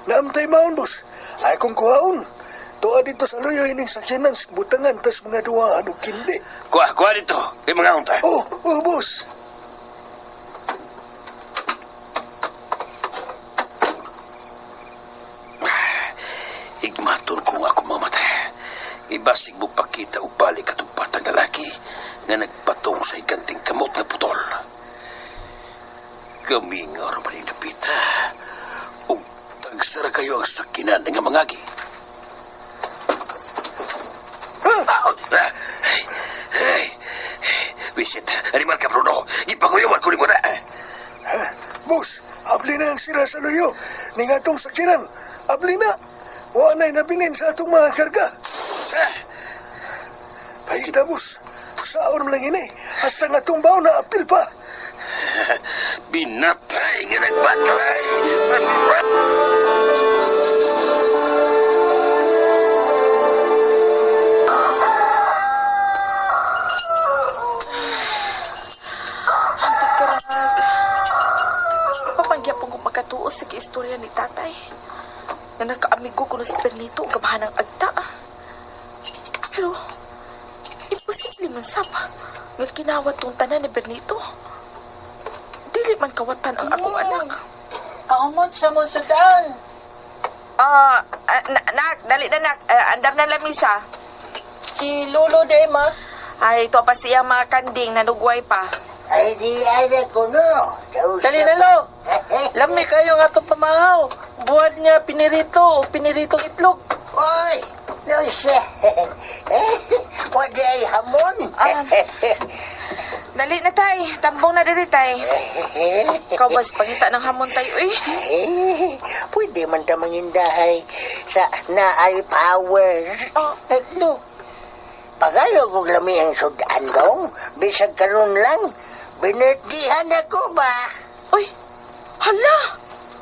Speaker 4: naamtay maon, boss. Ay kong kuhaon. Tuwa dito sa luyo ining sakyanan, butangan, tas mga duwa, ano kindi.
Speaker 7: Kuha, kuha dito. May mga unta.
Speaker 4: Oh, oh, boss.
Speaker 7: Igmator ko nga ako mamatay. Ibasig mo pakita o balik atong batang lalaki nga nagpatong sa ikanting kamot nga putol. Kami nga rin pa napita. Ug tagsara kayo ang sakinan nga mangagi. Ah! Ah! Hey! Visit, animal ka Bruno. Ipakuyawan ko ni mo na.
Speaker 4: Ha? Boss, abli na ang sira sa luyo. Ning atong sakyanan, abli na. Wa na'y nabilin sa atong mga karga.
Speaker 7: Sa?
Speaker 4: Pahita, boss. Saon lang ini. Hasta nga atong baon na apil pa.
Speaker 7: Binatay nga nagbatlay.
Speaker 3: Hantod ka rin. Papangyapon ko magkatuo sa istorya ni tatay. Na nakaamigo ko si Bernito og kabahan ng agta. Pero, imposible man sab. Nga kinawat tong tanan ni Bernito. Dili man kawatan ang akong anak.
Speaker 2: Kaumot sa mong sudan.
Speaker 3: Ah, nak, dali na nak. Andam na lamisa.
Speaker 2: Si Lolo de ma.
Speaker 3: Ay, ito pa siya mga kanding nanugway pa.
Speaker 5: Ay, di ana ko no.
Speaker 2: Dali na lo. Lami kayo nga itong pamahaw. Buwan nga pinirito o piniritong itlog.
Speaker 5: Oy, no siya. Wala ay hamon.
Speaker 3: Ah. Dali na tay, tambong na diri tay. Ikaw bas pangita ng hamon tay uy.
Speaker 5: Eh, pwede man ta mangindahay sa naay power.
Speaker 3: Oh,
Speaker 5: Lo, pagalo kong lami ang sudan dong, bisag karon lang, binitdihan ako ba?
Speaker 3: Uy, hala!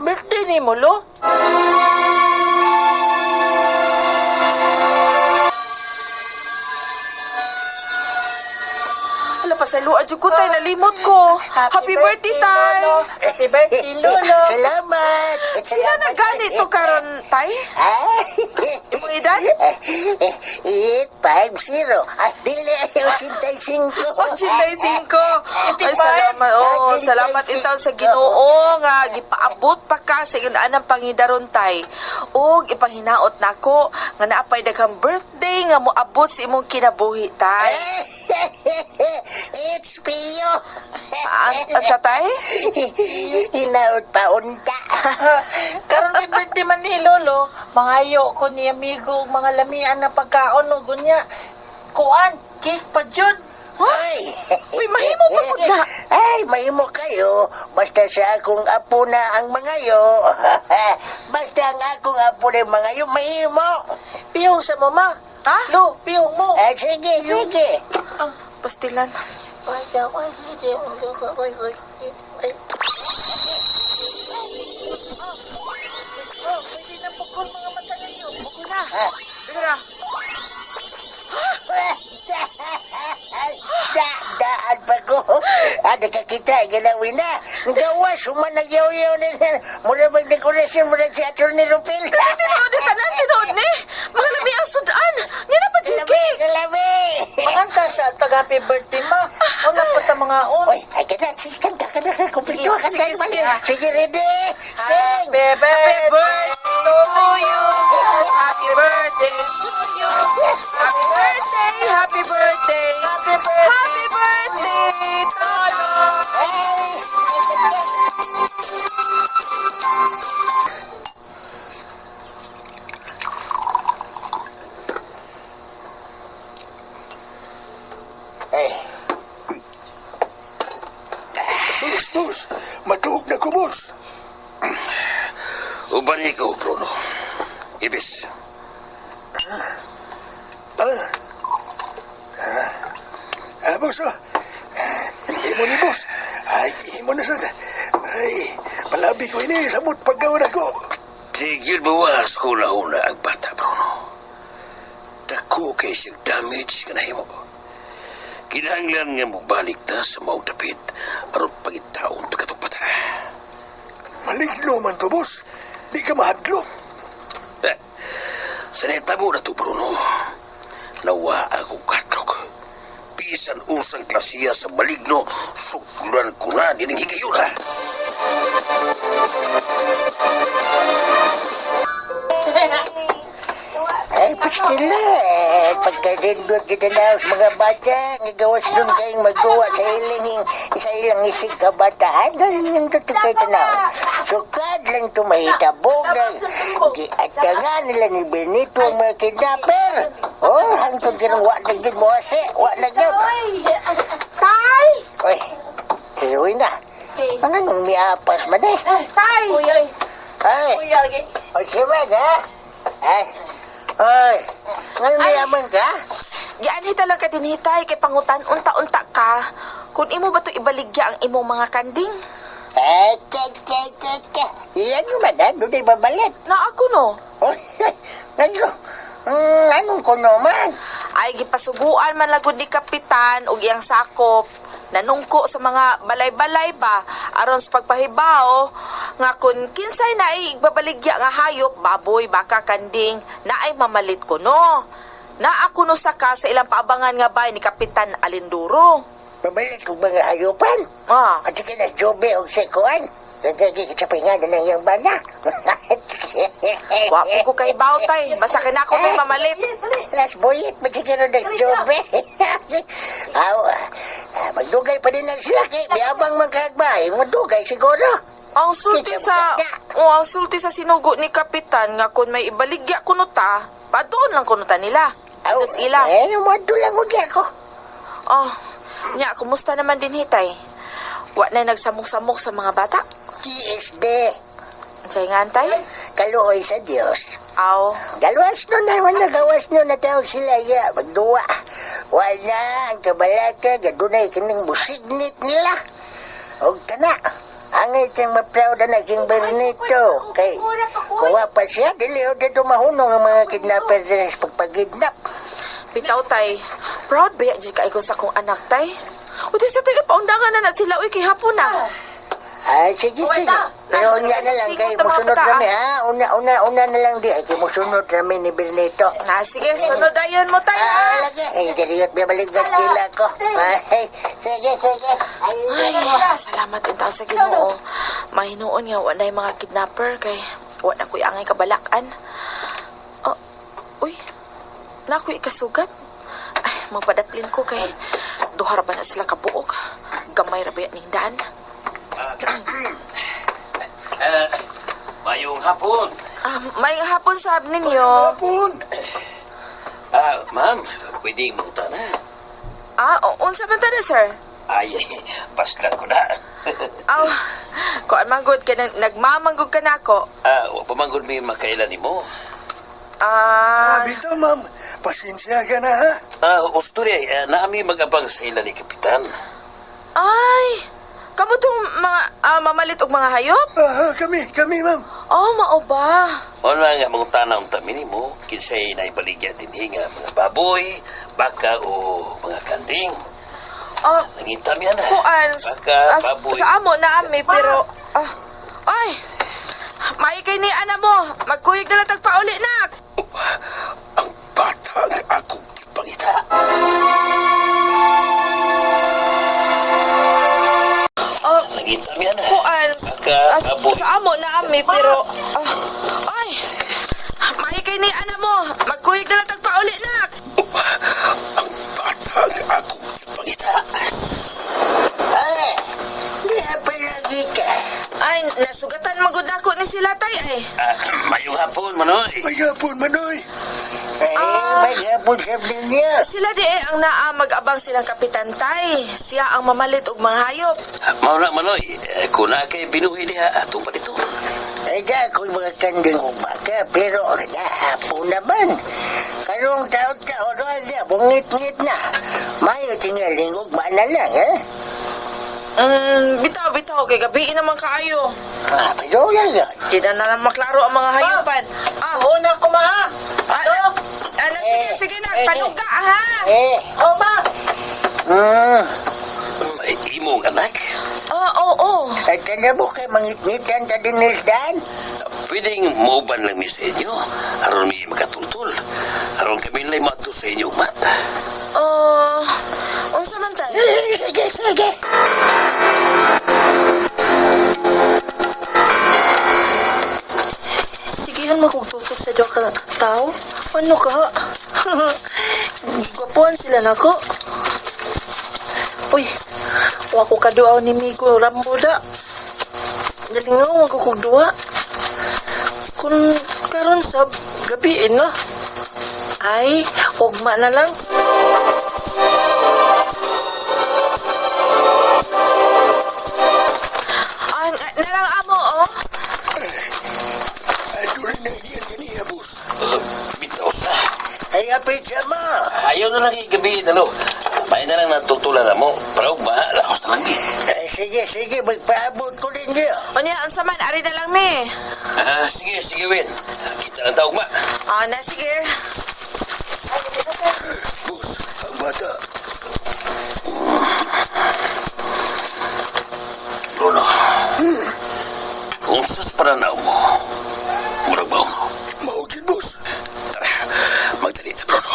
Speaker 2: Birthday ni mo, lo.
Speaker 3: Hala, pasayloa jud ko tay, nalimot ko. Happy birthday tay.
Speaker 2: Happy birthday, Lolo.
Speaker 5: Salamat!
Speaker 3: Sila na ganito karon tay?
Speaker 5: Ah,
Speaker 3: Imong edad?
Speaker 5: 850. Ah, dili, 85.
Speaker 3: 85. Ay, salamat. Oh, salamat intaw sa Ginoo nga gipaabot pa ka sa ingon anang pangidaron tay. Ug ipahinaot nako nga naapay daghang birthday nga moabot sa imong kinabuhi tay.
Speaker 5: It's Pio.
Speaker 3: Ang sa tay?
Speaker 5: Hinaot pa unta.
Speaker 2: Karon may birthday man ni Lolo, mangayo ko ni amigo og mga lamian na pagkaon og unya. Kuan, cake pa jud.
Speaker 5: Ay!
Speaker 3: Uy, mahimo pa pud na.
Speaker 5: Ay, mahimo kayo. Basta sa akong apo na ang mangayo. Basta ang akong apo na ang mangayo, mahimo.
Speaker 2: Piyong sa mama.
Speaker 3: Ha?
Speaker 2: Lo, piyong mo.
Speaker 5: Ay, sige, sige.
Speaker 3: Pastilan.
Speaker 5: Ah. Da, daan pa ko. Ah, nakakita, galawin na. Gawa, sumanagyaw-yaw na. Mura magdekorasyon, mura si Atty. Rupil.
Speaker 3: Tinuod na tanan, tinuod ni. Mga lami ang sudan. Nga na pa
Speaker 5: Labi,
Speaker 3: cake.
Speaker 5: labi.
Speaker 2: Manganta sa tag happy birthday ma. Una pa sa mga on.
Speaker 5: Oy, ay ka na, sige, kanta ka na, kumpleto ka na. Sige, ready, sing.
Speaker 2: Happy birthday
Speaker 3: to you. Happy birthday to you. Happy birthday, happy birthday.
Speaker 2: Happy birthday.
Speaker 3: Happy birthday, Tolo.
Speaker 5: Ay, ay.
Speaker 4: Boss, boss, matuog na ko, boss.
Speaker 7: Uban ikaw, Bruno. Ibis.
Speaker 4: Ah. Ah, boss, oh. Ah, imo ni boss. Ay, imo na sad. Ay, palabi ko ini samot paggawa na ko.
Speaker 7: Tigil bawas ko una ang bata, Bruno. Dako kay siyang damage ka nahimo. Kinahanglan nga mobalik ta sa maong dapit aron pangitaon pa katong bata.
Speaker 4: Maligno man to, boss. Di ka mahadlok.
Speaker 7: Eh, sa nahitabo na to, Bruno. Nawa ako kadlok. Bisan usang klasiya sa maligno, suklan ko na nining higayuna.
Speaker 5: Ay, pastila. Pagkarindot kita na sa mga bata, nagawas doon kayong magawa sa ilang, sa ilang isig kabataan. Ganun yung totoo kayo tanaw. Sukad lang tumahitabog. At nga nila ni Benito ang mga kidnapper. Oh, hangtod ka ng wak na gid mo ase. Wak na gid.
Speaker 6: Tay!
Speaker 5: Oy, siruin na. Ano nung miapas man eh?
Speaker 6: Tay!
Speaker 5: Ay, o siya man ha? Ay, oy, ano miyaman ka?
Speaker 3: Gianhi talaga dinhi tay kay pangutan unta-unta ka. Kung imo ba to ibaligya ang imong mga kanding?
Speaker 5: Ay, te, te, te, te. Yan naman ha, doon ay babalit.
Speaker 3: Na ako no.
Speaker 5: Oy, ano? Anong kuno man?
Speaker 3: Ay gipasuguan man lagod ni kapitan og iyang sakop nanungko sa mga balay-balay ba aron sa pagpahibaw nga kun kinsay na ay igbabaligya nga hayop baboy baka kanding naay mamalit kuno. Naa kuno saka sa ilang paabangan nga bay ni Kapitan Alinduro.
Speaker 5: Babalit kong mga hayupan.
Speaker 3: Ah,
Speaker 5: At sige na, Jobe o sekuan. Nagkagi sa pinga na ng iyang bana.
Speaker 3: wa po ko kay tay basta kinako may mamalit.
Speaker 5: Las boyit, masiguro ng Jobe. Aw, ah, magdugay pa din na sila. Laki, miabang man kagbay. Madugay siguro.
Speaker 3: Ang sulti sa oh, ang sulti sa sinugo ni kapitan nga kun may ibaligya kuno ta, padoon lang kuno ta nila. Atos ila.
Speaker 5: Eh, wadto lang ko ako.
Speaker 3: Oh, nya kumusta naman din hitay? Wa na nagsamok-samok sa mga bata.
Speaker 5: GSD.
Speaker 3: Unsay nga antay?
Speaker 5: Kaluoy sa Dios.
Speaker 3: Aw,
Speaker 5: Gawas no na, wala gawas no na tawag sila ya, magduwa. Wala ang kabalaka, gadunay kining musignit nila. Og kana, angay kang ma-proud na king Bernito. Kay, kuha pa siya, dili o dito mahunong ang mga kidnapper din sa pagpagidnap.
Speaker 3: bitaw tay. Proud ba jud kay ko sa akong anak tay? Uti sa tayo paundangan na na sila uy kay hapon na.
Speaker 5: Ay, sige, sige. Pero una na lang, kay musunod rami, ha? Una, una, una na lang di. Ay, kay musunod rami ni Bernito.
Speaker 3: Na sige, sunod ayon mo tay.
Speaker 5: Ah,
Speaker 3: ha?
Speaker 5: lagi. Ay, dariyot balik sila ko. Ay, sige, sige.
Speaker 3: Ay, salamat in taon sa Ginoo. Mahinuon nga wa na mga kidnapper kay wa na ko'y angay kabalakan. Oh, uy, na ako'y ikasugat. Ay, magpadaplin ko kay duha ra ba na sila kabuok. Gamay ra ba yan ning daan?
Speaker 7: Ah, mayong hapon.
Speaker 3: Ah, may hapon sab ninyo.
Speaker 4: Hapon!
Speaker 7: Ah, ma'am, pwedeng manguta na.
Speaker 3: Ah, unsa man ta na, sir?
Speaker 7: Ay, paslan ko na.
Speaker 3: Aw, kuan man gud kay nagmamanggod ka nako.
Speaker 7: Ah, wa pa man gud may makailan nimo.
Speaker 3: Ah,
Speaker 4: Bitaw, ma'am. Pasensya ka na, ha?
Speaker 7: Ah, usto rin, naami mag-abang sa ila ni Kapitan.
Speaker 3: ay. Kamo tong mga mamalit og mga hayop?
Speaker 4: Ah, kami, kami, ma'am.
Speaker 3: Oh, mao ba?
Speaker 7: Wala nga mangutana ang tamin nimo, kinsay naibaligya din nga mga baboy, baka o mga kanding.
Speaker 3: Ah,
Speaker 7: Nangita mi ana.
Speaker 3: kuan
Speaker 7: Baka, baboy.
Speaker 3: sa amo na ami pero ay may kay ni ana mo magkuyog na lang tagpauli nak.
Speaker 7: Ang bata nga akong gipangita.
Speaker 3: Oh,
Speaker 7: Nangita mi ana.
Speaker 3: kuan
Speaker 7: Baka, baboy.
Speaker 3: sa amo na ami pero ay may kay ni ana mo magkuyog na lang tagpauli nak.
Speaker 7: Ang bata nga akong gipangita.
Speaker 5: Ay, di palagi ka.
Speaker 3: Ay nasugatan magud ako ni sila tay ay.
Speaker 7: Ah, mayong hapon, Manoy.
Speaker 4: May hapon, Manoy.
Speaker 5: Eh, may hapon sa ninyo.
Speaker 3: Sila di eh ang naa mag-abang silang kapitan tay. Siya ang mamalit og mga hayop.
Speaker 7: Mao na, Manoy. Eh, Kung na kay binuhi diha, atong pa dito.
Speaker 5: Ay, da ako'y mga kanding umaga, pero nahapon naman. Karong taon-taon, wala, bungit-ngit na. Mayo tingaling ugma na lang, eh?
Speaker 3: Bitaw bitaw kay gabi naman kaayo.
Speaker 5: Ah, pero wala yun.
Speaker 3: Di na na lang maklaro ang mga hayupan. Ah,
Speaker 2: Una ko ma.
Speaker 3: Ah, ah, sige,
Speaker 5: Eh,
Speaker 3: sige na,
Speaker 5: eh,
Speaker 3: panuga ha.
Speaker 5: Eh,
Speaker 2: O ma.
Speaker 5: hmm,
Speaker 7: Ay, imong anak.
Speaker 3: Ah, oo, oo.
Speaker 5: at tanda mo kay mangit-ngitan ta din daan.
Speaker 7: Pwedeng mauban lang mi sa inyo. Aron mi makatultul. Aron kami lang maadto sa inyo, ma.
Speaker 3: Oh, unsa man tay?
Speaker 5: Eh, sige, sige.
Speaker 2: Sigihan mo kung tutok sa duha ka tao. Ano ka? Gwapuan sila nako. Uy, wa ko kaduaw ni Migo Rambo da. Galingaw ako kog duwa. Kung karon sab gabiin na. Ay, ugma na lang.
Speaker 3: Ah, nalang amo, oh.
Speaker 4: Ay, doon na yan kaniya, boss.
Speaker 7: Bitaw sa.
Speaker 5: Ay, apit siya mo.
Speaker 7: Ayaw na lang igabi, dalo. May na lang natultulan na mo. Pero ba, laos na lang eh.
Speaker 5: Ay, sige, sige, magpaabot ko din niyo.
Speaker 3: Unya, unsa man ari na lang mi.
Speaker 7: Ah, sige, sige, Win. Kita lang tawag, ma.
Speaker 3: Ah, na sige.
Speaker 4: Boss, ang bata.
Speaker 7: Bruno. Kung sus pananaw mo, murag ba mo?
Speaker 4: Maugin, boss.
Speaker 7: Tara, magdali ta, Bruno.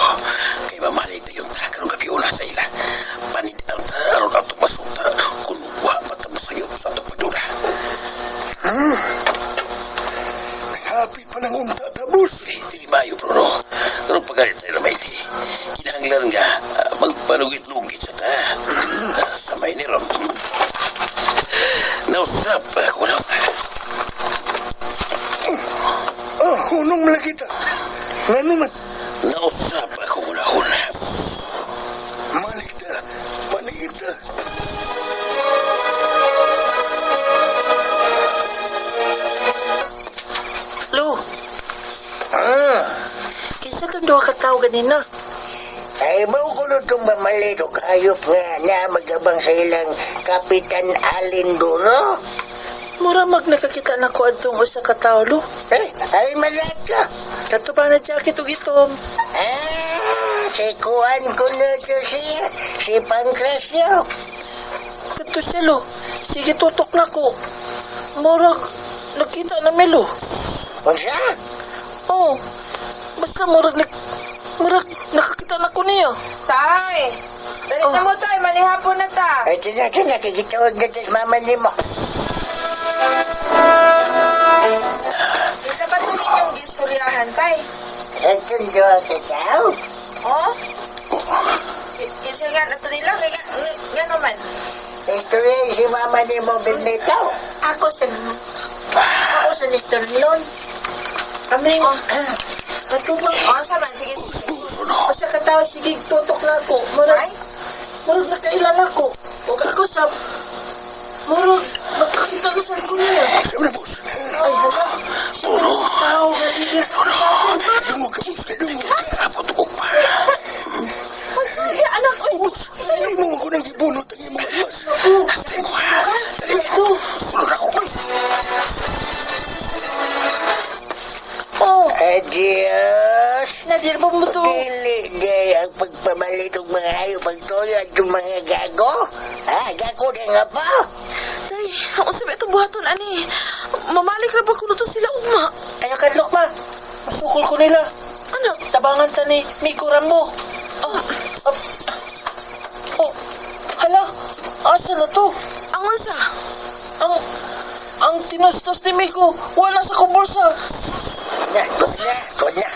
Speaker 7: Kay mamalig na yung ta, karong gabi una sa ila. Panit ang ta, aron atong masuta, kung wa matamasayop sa atong pagdura.
Speaker 4: Happy pa ng unta ta, boss.
Speaker 7: Dili mayo, Bruno. Pero pagalit sa ila, maiti. Kinahanglan nga, Sa ta. Sa may nirom. Nausap ako na.
Speaker 4: Oh, hunong malagita. Nga naman.
Speaker 7: Nausap ako una-una.
Speaker 4: Maligta. Paniita.
Speaker 2: Lo,
Speaker 5: Ah,
Speaker 2: kinsa tong duha ka tawo ganina?
Speaker 5: Ay, mao ko na itong mamalit o hayop nga na magabang sa ilang Kapitan Alin Duro.
Speaker 2: Mura mag nakakita na ko adtong usa ka tawo, lo.
Speaker 5: Eh, ay malaka.
Speaker 2: Kato pa na jacket ug itom.
Speaker 5: Ah, si Kuan ko na ito siya. Si Pancracio.
Speaker 2: Kato siya, lo. Sige, tutok na ko. Murag, nakita na mi, lo.
Speaker 5: Unsa?
Speaker 2: Oh, basta murag, murag nakakita na ko niya.
Speaker 3: Tay! Dali na mo, tay. Manihapon na ta.
Speaker 5: Ay, tina, tina, kikitawag na sa mama ni mo.
Speaker 3: Isa ba itong inyong gistoryahan, tay?
Speaker 5: Itong duha ka tao?
Speaker 3: Oh? Kinsa nga na to nila? Kaya nga naman.
Speaker 5: Ito rin si mama ni mo, Benito.
Speaker 2: Ako sa Mr. Leon. Aming, ato ba?
Speaker 3: Oh, sama. Sige, sige.
Speaker 2: Usa ka tawo, sige, tutok na ako. Murag, murag nakailan ako. Ug ako sa, murag, nakakita na sa ko niya.
Speaker 4: Sabi na, boss.
Speaker 2: Ay, hala. Puro. Tao nga dili sa
Speaker 4: Dungog ka, boss. Dungog ka.
Speaker 7: Kapot ko pa.
Speaker 3: Ay, anak, oy.
Speaker 4: Boss, imo man ko nang gibunot ang imong almas.
Speaker 7: Hastay mo ha. Dali. Sulod ako.
Speaker 2: Oh,
Speaker 5: Adios.
Speaker 2: nadir mo mo to.
Speaker 5: Dili gay ang pagpamalit og mga hayop pagtuyo at yung mga gago. Ha, gago na nga pa.
Speaker 3: Tay, ang usap itong buhaton, ani. Mamalik na ba kuno to sila ugma?
Speaker 2: Ay, kadlok ma. Masukol ko nila.
Speaker 3: Ano?
Speaker 2: Tabangan ta ni Miko Rambo. Oh, oh, oh, hala, asa na to?
Speaker 3: Ang unsa?
Speaker 2: Ang tinustos ni Miko, wala sa kong bulsa.
Speaker 5: Na, good na, good na.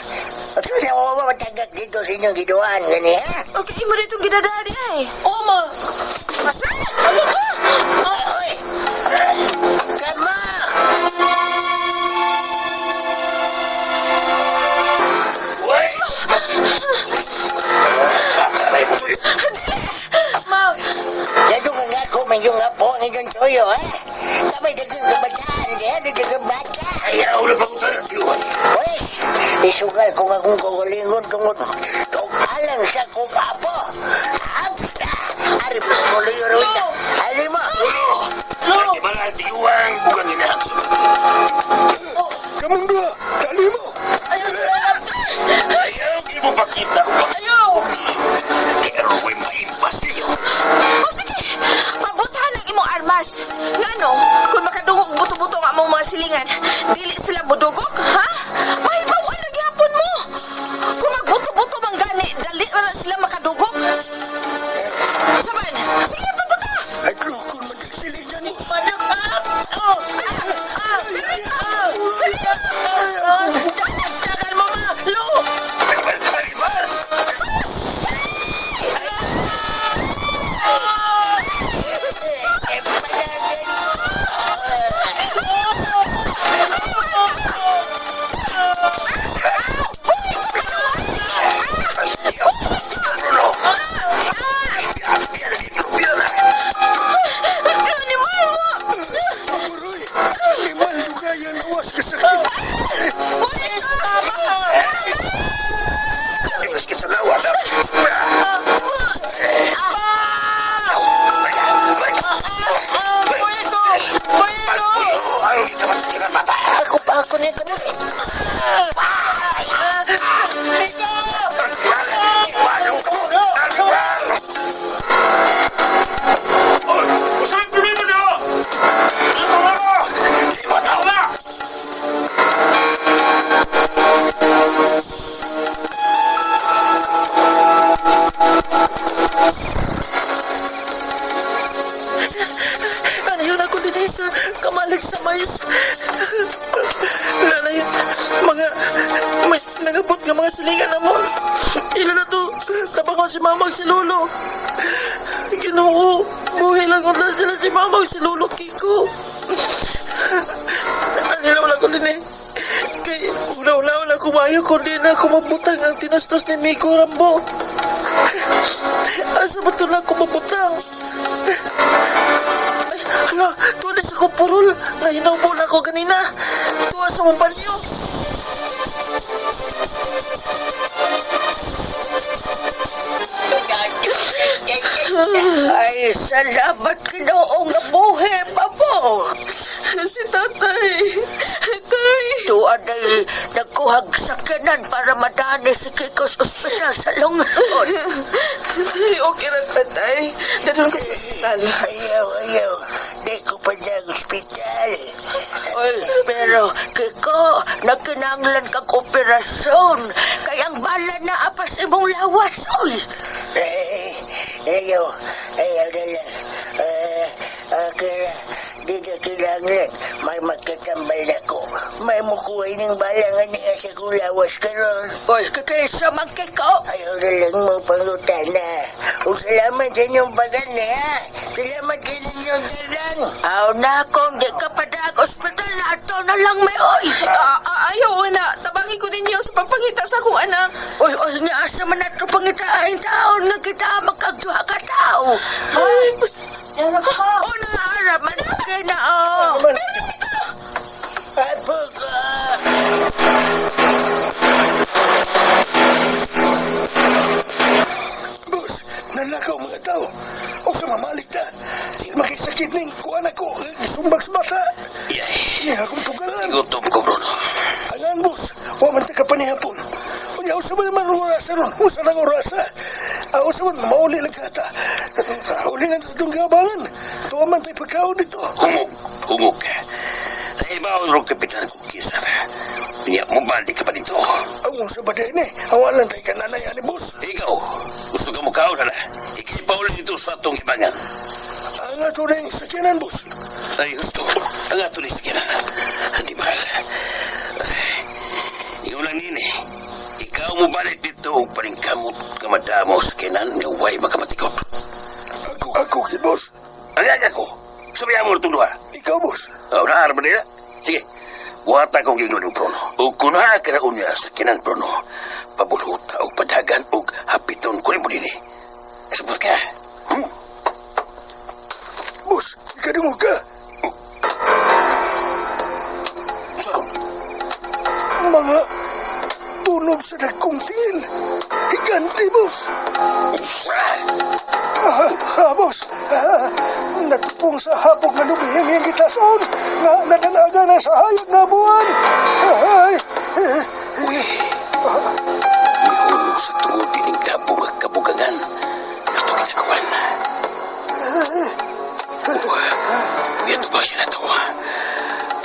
Speaker 5: Ano na mo matagak dito sa inyong giduan gani ha?
Speaker 3: Okay, imo ditong gidadadi ay.
Speaker 2: Oo, ma.
Speaker 3: Ano ka?
Speaker 5: Oy! Kama!
Speaker 7: Uy! Aray mo.
Speaker 2: Ma,
Speaker 5: Yado ka nga ko, may yung apo ang inyong toyo, ha? Kamay dagang kabataan, diya, dagang bata.
Speaker 7: Ayaw na pag usahan.
Speaker 5: Wes, isugal kung akong kagalingon tungod tog alang sa kong apo. Ap! Ari mo, tuloy ruwita. Ari mo!
Speaker 2: Lo,
Speaker 7: Di ba lang tiyuang bukan inahak sa
Speaker 4: Kamong duha, dali mo.
Speaker 7: Ayaw mo pakita o
Speaker 2: ayaw.
Speaker 7: Pero may maimpas siya.
Speaker 3: O sige, mabutahan ang imong armas. Ngano, kung makadungog buto-buto ang among mga silingan, dili sila budugog, ha? Mahibawan na gyapon mo. Kung magbuto-buto man gani, dali man na sila makadugog. Saman, sige, pabuta!
Speaker 4: Ay, klukon man kang silingan mo.
Speaker 2: Madak, ah, oh, ah, ah, ah, Tagal mo, ma. Lo,
Speaker 3: Animal mo!
Speaker 4: Amuroy, animal lugayan awas kasakit.
Speaker 7: Maski sa lawa. Ang kita mas mata.
Speaker 2: Ako pa ako niya ka na. Ano yun ako din sa kamalig sa mais. Nanay, mga, may nangabot nga mga silingan na mo. Ila na to, tabangon si mama ug si lolo. lang unta sila si Mama ug si Lolo Kiko. Anilaw lang ko din eh. Kay una-una na kumayo kung di na ako mabutang ang tinustos ni Miko Rambo. Asa ba ito na ako mabutang? Ay, hala, tuwa na sa kong purol. Nahinaubo na ako ganina. Tuwa sa mong banyo.
Speaker 5: Ay, salamat Ginoong nabuhi pa po.
Speaker 2: Si tatay. Tay.
Speaker 5: Tuwa dahil nagkuhag sakyanan para madani si Kiko sa ospital sa lungsod.
Speaker 2: Tay, okay lang tatay. Dalhin ko sa ospital.
Speaker 5: Ayaw, ayaw. Di ko pa na ospital. Oy, pero Kiko, nagkinanglan kag operasyon. Kaya ang bala na apas imong lawas, oy. Eh, ayaw, ayaw na lang. Eh, okay na. Di na kinanglan. May magkatambal na ko. May mukuha ng bala nga niya sa kong lawas karon. Oy, kikisa man Kiko. Ayaw na lang mo pangutan na. Ug salamat sa inyong pagani, ha? Salamat sa inyong tanan. Aw na kung di ka pa daag ospital na ato na lang may oy.
Speaker 3: Ah, ah, ayaw na. Tabangi ko ninyo sa pagpangita sa akong anak.
Speaker 5: Oy, oy, nga asa man nato pangitain taon nga kita magkagduha ka tao.
Speaker 3: Ay, pas...
Speaker 5: O na, man kay na oh. Apo ka.
Speaker 9: Boss, nalakaw mga tao. O sa mamalik na. Makisakit ning kuan ako. Sumbag sa bata.
Speaker 7: Yay.
Speaker 9: Niya akong tugalan.
Speaker 7: Gutom ko, Bruno.
Speaker 9: Angan, boss. Wa man ta ka panihapon. Unya, usa man naman orasa ron. Usa nang orasa. Ah, usa man, mauli lang kata. Uli lang sa itong gabangan. Tuwa man tayo pagkaon dito.
Speaker 7: Hungog, hungog. Sa ibaw ro kapitan ko kisa. Unya mo balik ka pa dito.
Speaker 9: Ang unsa ba din eh? Awalan tayo kananay ani, boss.
Speaker 7: Ikaw, gusto ka mo kaon hala. Ikipauli dito sa atong hibangan.
Speaker 9: Ang ato rin sakyanan, boss.
Speaker 7: Ay, gusto. Ang ato ni sakyanan. Hindi mahal. Ikaw lang nini. Ikaw mo balik dito og paningkamot kamadamo sa sakyanan nga way makamatikot.
Speaker 9: Ako, ako, kay boss.
Speaker 7: Ang aga ko. Sabihan mo itong duha.
Speaker 9: Ikaw, boss.
Speaker 7: Oh, naharap ba nila? Sige. Buhata kong gingon ng Bruno. O kung nakakaraon niya sa kinan Bruno, pabulhuta o padagan o hapiton ko rin mo din eh. Sabot ka. Hmm?
Speaker 9: Boss, ikadungog ka.
Speaker 7: So,
Speaker 9: Mga tunob sa dagkong tiil. Higante, boss.
Speaker 7: usa.
Speaker 9: Ah, ah, boss. Ah, natupong sa hapog nga lubihing iyang gitason. Nga nadanaga na sa hayag na buwan. Ay, eh, eh,
Speaker 7: Mihulog sa tungod dining dabo nga kabugangan. Ato kitagawan. Ito ba siya na to?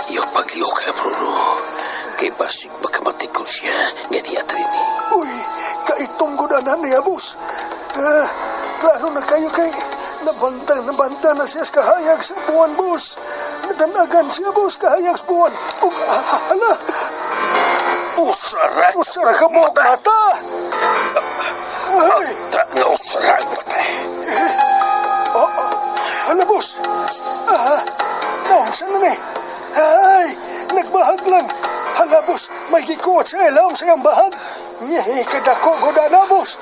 Speaker 7: Iyo pagliyo ka, Bruno. Kay basig makamatikon siya nga niya trini.
Speaker 9: Uy, kaitong gudanan niya, boss. Ah, klaro na kayo kay nabanta, nabanta na siya sa kahayag sa buwan, boss. Nadanagan siya, boss, kahayag sa buwan. Ug, ah, hala,
Speaker 7: Usara
Speaker 9: usara ka buhok mata. Ay,
Speaker 7: Ta nga usara ang mata.
Speaker 9: oh, oh, hala, boss. Ah, naunsa na ni. Ay, nagbahag lang. Hala, boss, may gikuot sa ilaw sa iyang bahag. Ngihi, kadako gudana, boss.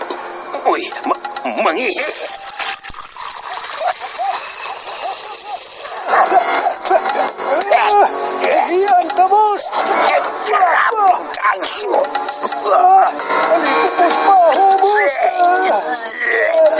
Speaker 7: Uy, ma mangihi.
Speaker 9: Ah, iyan ta, boss.
Speaker 7: Ang suot.
Speaker 9: Ah, alipot pa ako, boss. Ah,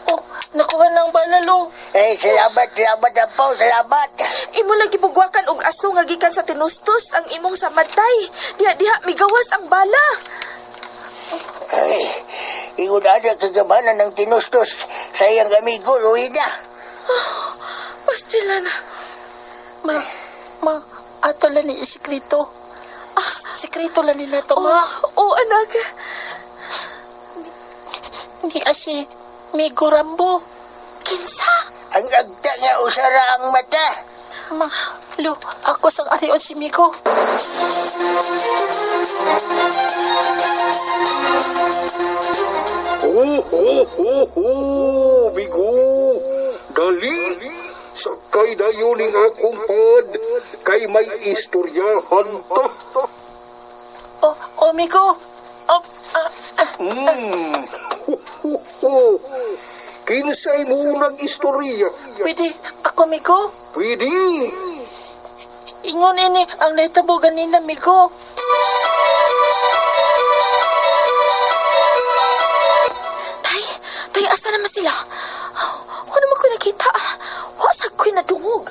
Speaker 2: Oh, nakuha na ang balalo.
Speaker 5: Eh, salamat, salamat po, salamat.
Speaker 3: Imo lagi bugwakan og aso nga gikan sa tinustos ang imong samatay. Diha diha migawas ang bala.
Speaker 5: Ay, ingon na kagamanan ng tinustos sa iyang amigo, Ruida.
Speaker 3: Pastila na.
Speaker 2: Ma, ma, ato lang ni isikreto. Ah, sikreto lang nila to, ma.
Speaker 3: Oh, oh anak.
Speaker 2: Hindi asi, Migo Rambo.
Speaker 6: Kinsa?
Speaker 5: Ang agta nga usara ang mata.
Speaker 2: Ma, lo, ako sang arion si Migo.
Speaker 4: Sakay dayon ning akong pod kay may istoryahan ta.
Speaker 2: Oh, oh, Migo. Oh, ah, ah.
Speaker 4: Ho, ho, ho. Kinsay mo nag istorya?
Speaker 2: Pwede ako, Migo.
Speaker 4: Pwede.
Speaker 2: Ingon ini ang nahitabo ganina, Migo.
Speaker 6: Tay, tay, asa naman sila? Wala naman ko nakita. Wa sa ko'y nadungog.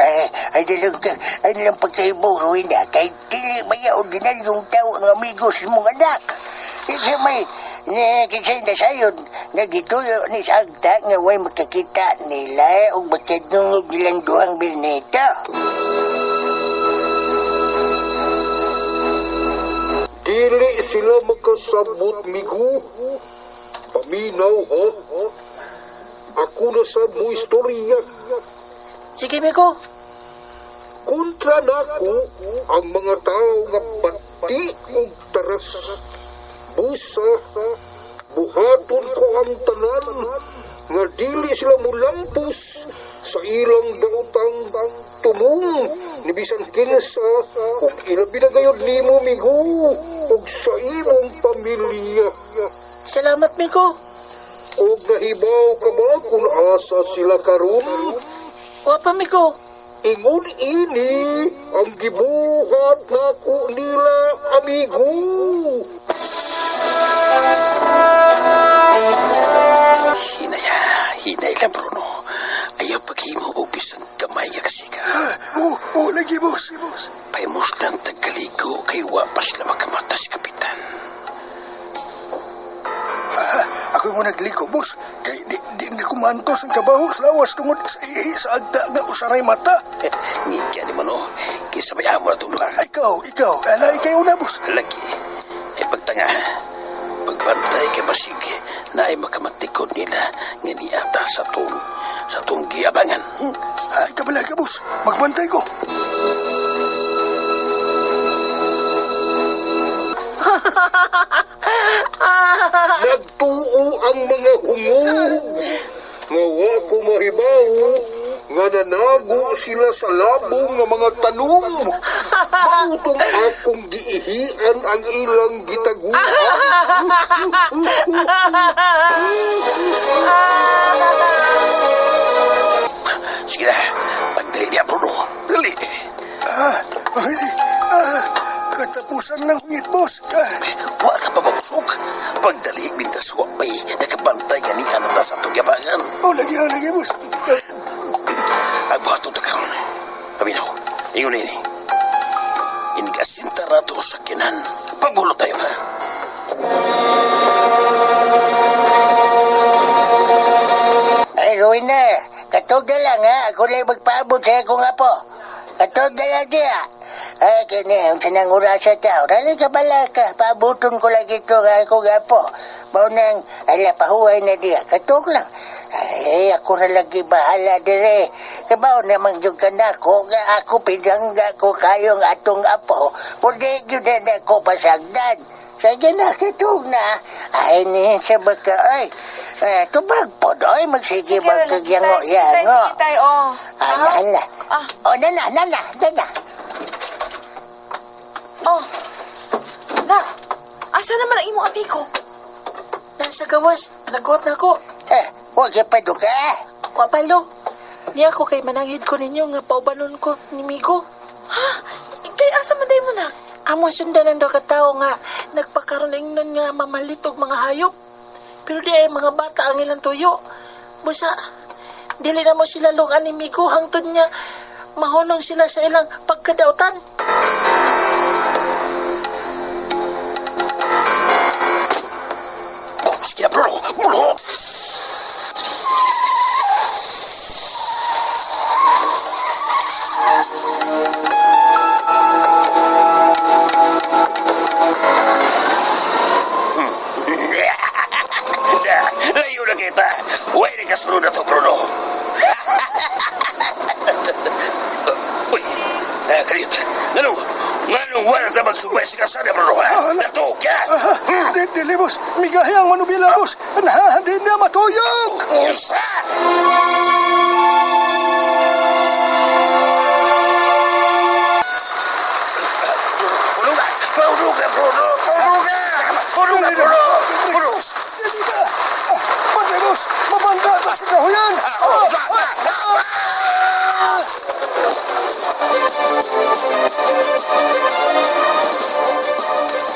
Speaker 5: Ay, ay dalang, ay dalang pagkahibaw, Rowena, kay dili maya ordinaryong tao ang amigos mong anak. Kasi may, na, kasi nasayon, nagituyo ni sa agta nga way makakita nila o makadungog nilang duhang birneta.
Speaker 4: Dili sila makasabot, migo. Paminaw, ha? Ako na sa mo istorya.
Speaker 2: Sige, Migo.
Speaker 4: Kontra nako ang mga tao nga pati og taras. Busa, buhaton ko ang tanan nga dili sila mulampos sa ilang daotang tumong ni bisan kinsa ug ilabi na gayud nimo migo ug sa imong pamilya.
Speaker 2: Salamat, Migo.
Speaker 4: Ug nahibaw ka ba kung asa sila karon?
Speaker 2: Wa pa, Migo.
Speaker 4: Ingon ini ang gibuhat nako nila amigo.
Speaker 7: Hinay, hinay lang, Bruno. Ayaw paghimo og bisan gamay nga kasika.
Speaker 9: Oh, oh, lagi, boss.
Speaker 7: Paimos lang tagkaligo kay wa pa sila makamata si Kapitan.
Speaker 9: Ah, ako mo nagliko, boss. Kay di, di na kumantos ang kabaho sa lawas tungod sa ihi sa agta nga usaray mata.
Speaker 7: Ngikya di man o. Kisa may amo na itong lugar.
Speaker 9: Ay, ikaw, ikaw. Ala, ikaw na, boss.
Speaker 7: Lagi, ay pagtanga. Pagbantay kay basig na ay makamatikod nila nga niata sa tong giabangan.
Speaker 9: Ay, kabala ka, boss. Magbantay ko.
Speaker 4: Nagtuo ang mga hungog nga wa ko mahibaw nga nanago sila sa labong nga mga tanong. Mautong akong giihian ang ilang gitaguan.
Speaker 7: Sige na, pagdali niya, Bruno. Dali.
Speaker 9: Ah, ay, ah, katapusan ng hungit, boss. Ah,
Speaker 7: Wa ka pa mabusog. Pagdali, bintas wa pa'y nakabantay nga ni anata sa tong giabangan.
Speaker 9: oh, lagi, oh, lagi, boss. Ah,
Speaker 7: Ang buhaton ta karon. Paminaw, ingon ini. Inigasinta rato sa kinan. Pagbulo tayo na.
Speaker 5: Ay, Rowena, katog na lang ha. Ako lang magpaabot sa akong apo. Katog na lang diya. Ay, kini, ang sinang orasa tao. Dali ka bala ka. Paabuton ko lang ito nga akong apo. Mao nang, ala, pahuway na diya. Katog lang. Ay, ako na lagi bahala dire. Kabaw naman yung kanako nga ako pinangga ko kayong atong apo. Kundi yun na ako pasagdan. Sige na, katog na. Ay, niya sa baka, ay. Eh, tubag po, ay, magsige
Speaker 3: Sige, lagi
Speaker 5: magkagyango,
Speaker 3: tayo, sige tayo,
Speaker 5: yango.
Speaker 3: sige tayo, oh.
Speaker 5: Ala, ala.
Speaker 3: Ah.
Speaker 5: Oh, nana, nana, nana.
Speaker 3: Oh. Nak, asa naman ang imong amigo?
Speaker 2: Nasa gawas, naguot na ko.
Speaker 5: Eh, huwag ka pa duka.
Speaker 2: Wa pa, lo. Niya ako kay mananghid ko ninyo nga paubanon ko ni Migo.
Speaker 3: Ha? Kay asa man day mo, nak?
Speaker 2: Amo sundan ang daw katao nga nagpakaroon ingnon nga mamalit og mga hayop. Pero di ay mga bata ang ilang tuyo. Busa, dili na mo sila lugan ni Migo hangtod niya mahunong sila sa ilang pagkadautan.
Speaker 7: Oh, sige na, Bruno. Bruno! Layo na kita. Huwag na kasunod na to, Bruno. Uy, Karit, nganong, nganong wala na magsubay sa kasada, Bruno, ha? Nato ka!
Speaker 9: Ah, di, dili, boss. Migahe ang manubila, boss. Na, di na matuyok.
Speaker 7: Usa! Puno, puno ka! Puno ka, puno! Puno!
Speaker 9: Dili ka! Patay, boss! Mabangga ka sa kahuyan!
Speaker 7: Oh, ba, ba, ba, ba!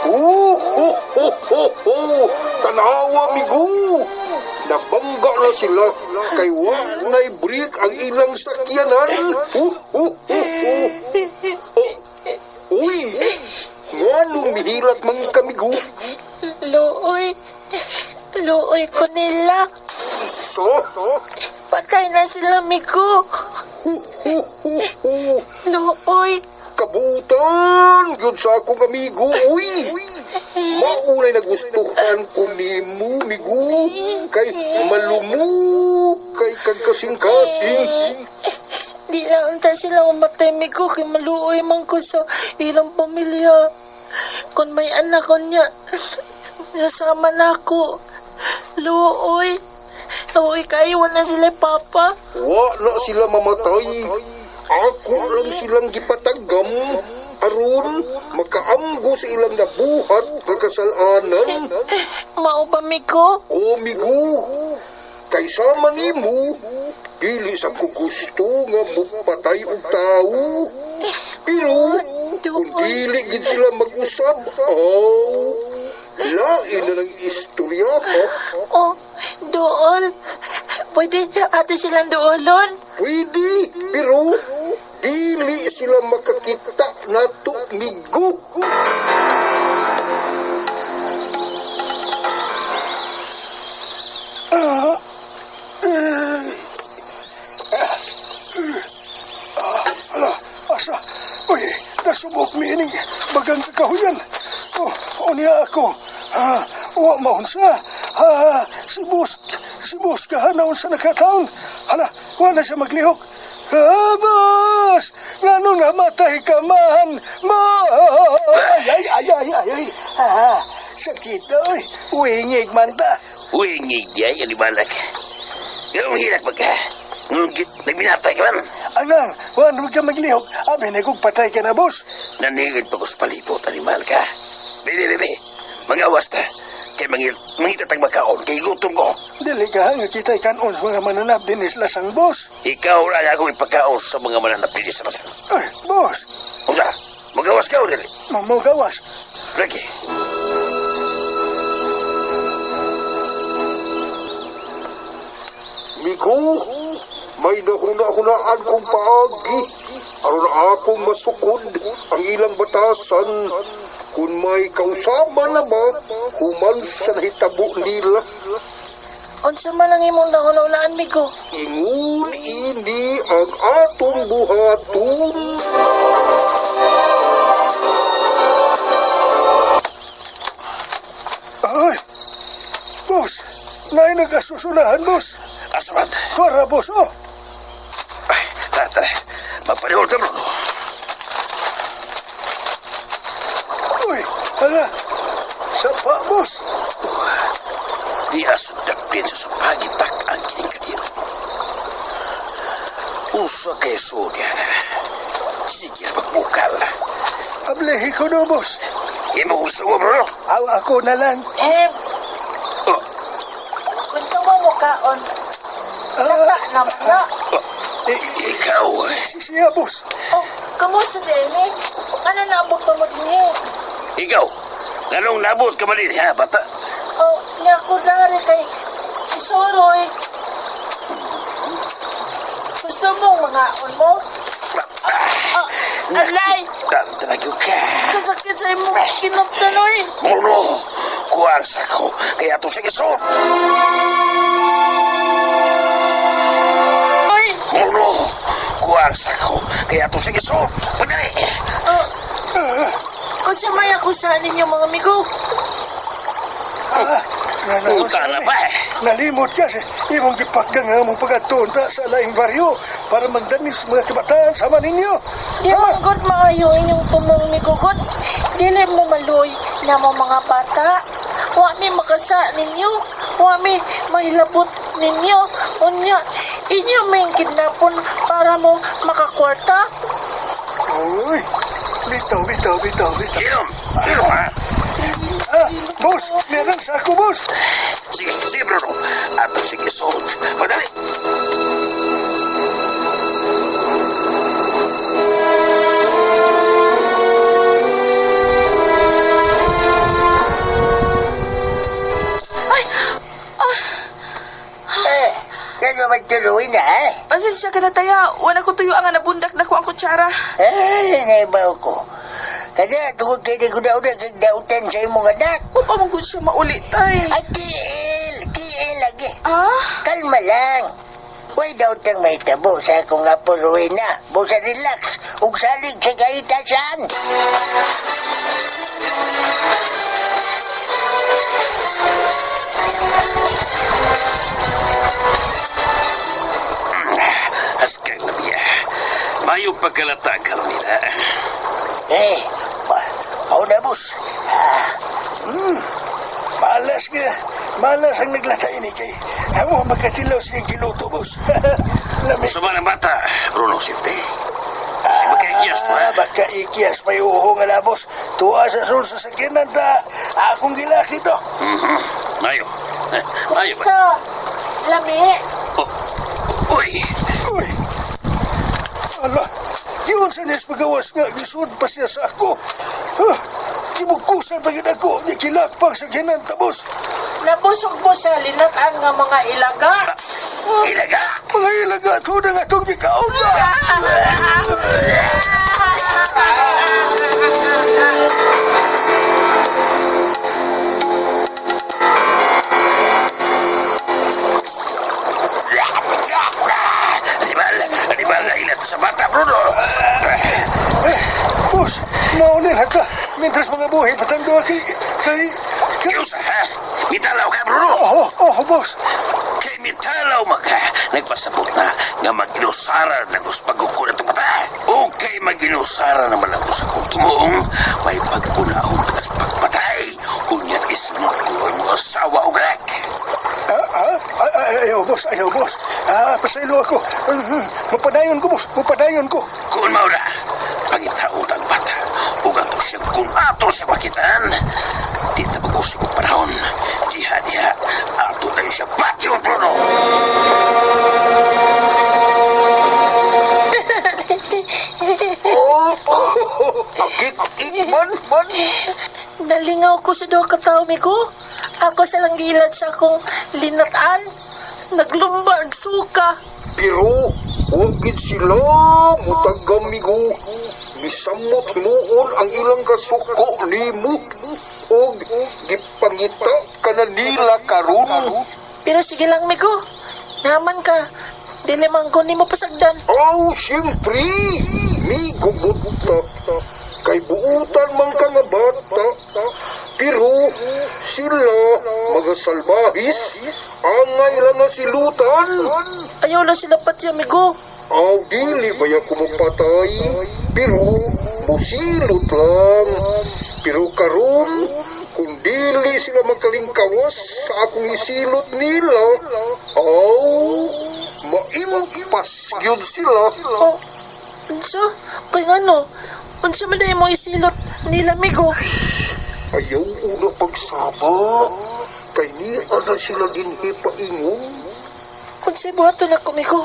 Speaker 4: Oh, ho, ho, ho, ho! Tanawa, migo! Nabangga na sila kay wa na'y break ang ilang sakyanan. Ho, ho, ho, ho. Oh, uy! Nganong mihilak man kamigo?
Speaker 6: Luoy. Luoy ko nila.
Speaker 4: So,
Speaker 6: Patay na sila, Migo.
Speaker 4: ho, ho, ho, ho.
Speaker 6: Luoy.
Speaker 4: Kabutan yun sa akong amigo, uy! Maunay nagustuhan ko nimo, migo. Kay malumu, kay kagkasing-kasing.
Speaker 6: Di lang unta sila umatay, Migo, kay maluoy man ko sa ilang pamilya. Kung may anak ko niya, nasama na ako. Luoy. Luoy kayo, wala sila papa.
Speaker 4: Wa na sila mamatay. Ako lang silang gipatagam. Aron, makaamgo sa ilang nabuhat nga kasalanan.
Speaker 6: Mao ba, Migo?
Speaker 4: O migo, kay sama nimo, dili sa ko gusto nga mupatay og tawo. Pero, kung dili gid sila mag-usab, oh, lain na ng istorya ha.
Speaker 6: Oh, dool. Pwede ate silang doolon.
Speaker 4: Pwede, pero dili sila makakita nato migo.
Speaker 9: Ah, eh. Ah, ala, asa. Uy, nasubok mi ining bagang kahuyan. Oh, unya ako. Ha, wa maon sa. Ha, si boss ka naon sa nakataon. Hala, wa na siya maglihok. Ah, boss! Ngano namatay ka man? Ma! Ay, ay, ay, ay, ay, ay. Ah, sakit, oy. Wingig man ta.
Speaker 7: Wingig di ay, alibalak. Ganong hilak ba ka? Nagbinatay ka man.
Speaker 9: Angang, wa naman ka maglihok. Abi na kong patay ka na, boss.
Speaker 7: Nanigid pa ko sa palibot, animal ka. Bebe, bebe, mangawas ta. Kay mangita tag makaon, kay gutom ko.
Speaker 9: Dili ka nga kita'y kanon sa mga mananap din isla sang boss.
Speaker 7: Ikaw lang akong ipakaon sa mga mananapili sa lasang.
Speaker 9: Ay, boss,
Speaker 7: Unsa, magawas ka o dili?
Speaker 9: mamugawas.
Speaker 7: Lagi.
Speaker 4: Migo, may nahuna-hunaan kong paagi. Aron akong masukod ang ilang batasan. Kung may kausaban na ba, human sa nahitabo nila.
Speaker 6: Unsa man ang imong nahunaulaan, Migo?
Speaker 4: Ingon ini ang atong buhaton.
Speaker 9: Ay, boss, naay nag-asusunahan, boss.
Speaker 7: Asa man?
Speaker 9: Tuwara, boss, oh.
Speaker 7: Ay, tara, tara. Magparihol ka, bro.
Speaker 9: Uy, hala. Sapa, boss.
Speaker 7: Di asa dapin sa pagitak ang kining kadiro. Usa kay sudya. Sige, magbukal.
Speaker 9: Ablehi ko no, boss.
Speaker 7: Imo gusto mo, bro.
Speaker 9: Aw, ako na lang.
Speaker 6: Eh,
Speaker 7: Oh,
Speaker 6: gusto mo mukaon?
Speaker 9: Ah,
Speaker 6: Lata naman na.
Speaker 7: oh, ikaw. eh.
Speaker 9: si siya, boss.
Speaker 6: Oh, kamusta din eh? Ano naabot pa mo din eh?
Speaker 7: Ikaw. Nganong nabot ka man din, ha, bata?
Speaker 6: Oh, nga ko dari kay Isoroy. Gusto mo mangaon mo? Ah, alay!
Speaker 7: Talaga ka.
Speaker 6: Kasakit sa imong kinaptan, oy.
Speaker 7: Mulo. Kuha ang sako. Kaya ito sa isot.
Speaker 6: Oy!
Speaker 7: Mulo. Kuha ang sako. Kaya ito sa isot. Padali.
Speaker 6: Oh, unsa may ako sa ninyo mga amigo?
Speaker 9: Ah, nga
Speaker 7: Uta na ba eh.
Speaker 9: Nalimot kasi imong gipakgang nga mong pagatunta sa laing baryo para magdanis mga kabataan sama ninyo.
Speaker 6: Di man gud maayo inyong tumong ni Gugod. Dili mo maloy na mo mga bata. Wa mi makasa ninyo. Wa mi mahilabot ninyo. Unya, inyo may kidnapon para mo makakwarta.
Speaker 9: Uy, Bitaw, bitaw, bitaw, bitaw.
Speaker 7: Inom, inom ha.
Speaker 9: Ah, boss, meron sa ako, boss.
Speaker 7: Sige, sige Bruno. Ato sige, sod. Pagdali.
Speaker 5: Eh, kaya magtuloy na, eh.
Speaker 3: Pasensya ka na taya. Wala ko tuyo ang nabundak na ko ang kutsara.
Speaker 5: Eh, naibaw ko. Kada tungod kay di ko daw na kag dautan sa imong anak.
Speaker 3: Wa pa man gud siya mauli, tay.
Speaker 5: Ay, kiil, kiil lagi.
Speaker 3: Ah?
Speaker 5: Kalma lang. Way daw tang may tabo sa akong apo Rowena. Busa relax. Ug salig sa kahitasan.
Speaker 7: Askang na biya. Mayo pagkalata karon nila.
Speaker 5: Eh, mao na, boss. Ah,
Speaker 9: Malas nga. Malas ang naglata ini kay. Amo magkatilaw sa iyang giluto, boss. Lami.
Speaker 7: Sama ng bata, Bruno, safety. Si Bakaikiyas pa.
Speaker 9: Ah, baka ikyas may uho nga na, boss. Tuwa sa sul sa sakyanan ta. Akong gilak dito.
Speaker 7: Mhm. Mayo. Eh, Mayo ba?
Speaker 6: Kumusta? Lami.
Speaker 7: Oh. Uy,
Speaker 9: Uy. Ala, yun sa nis pagawas nga, gisud pa siya sa ako. Ha, Kimugkusan pa yun ako, nikilak pang sakyanan ta, boss.
Speaker 2: Nabusog ko sa linatan nga mga ilaga.
Speaker 7: ilaga.
Speaker 9: Mga ilaga, ito na nga itong gikaon na.
Speaker 7: Animal, animal na ilat sa bata, Bruno.
Speaker 9: Eh, boss, mauna na ka. Mientras mga buhay, patando kay, kay, kay,
Speaker 7: Yusa, ha? Mitalaw ka, Bruno.
Speaker 9: Oh, oh, boss.
Speaker 7: Kay mitalaw maka. Nagpasabot na nga mag-inusara na guspagukon at bata. O kay mag-inusara naman ako sa kong tumuong may pagkunahon at pagpatay. Unya't isunod ko ang mga asawa o galak.
Speaker 9: Ah, ah, ay, ay, ayaw, boss, ayaw, boss. Ah, pasaylo ako. Mapadayon ko, boss, mapadayon ko.
Speaker 7: Kung maura, pangitaot ang bata. Ug ato siya kung ato siya makitaan. Di ta mag-usig og panahon. Diha diha, ato tayo siya pati o trono.
Speaker 4: Oh, oh, akit-it man, man.
Speaker 2: Nalingaw ko sa duha ka tawo, migo. Ako sa lang gilat sa akong linatan. Naglumba ang suka.
Speaker 4: Pero, huwag gid sila mutagamigo. Misamot hinuon ang ilang kasuko nimo. Og gipangita ka na nila karon.
Speaker 2: Pero sige lang, migo. Naman ka. Dili man ko nimo pasagdan.
Speaker 4: Aw, siyempre, migo gud ta. Kay buutan man ka nga bata. Pero sila mga salbahis, angay lang nga silutan.
Speaker 2: Ayaw lang sila pati, amigo.
Speaker 4: Aw, dili ba ya kumapatay? Pero musilot lang. Pero karon, kung dili sila magkalingkawas sa akong isilot nila, aw, maimpas gyud sila.
Speaker 2: Oh, unsa? Kay ngano? Unsa man dahil mo isilot nila, amigo?
Speaker 4: Ayaw una pagsaba. Kay ni ana sila dinhi paingon.
Speaker 2: Unsay buhaton ako, amigo?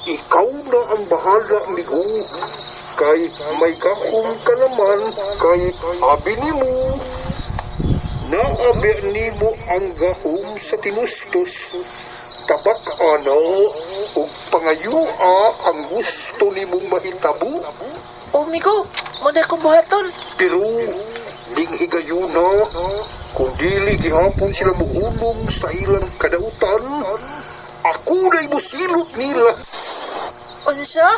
Speaker 4: Ikaw na ang bahala, amigo. Kay may gahom ka naman, kay abi nimo. Naabi nimo ang gahom sa tinustos. Tabak ana ug pangayua ang gusto nimong mahitabo.
Speaker 2: Oh, amigo, mo na akong buhaton.
Speaker 4: Pero ning higayuna, kung dili gihapon sila muhulong sa ilang kadautan, ako na'y musilot nila.
Speaker 2: Unsa?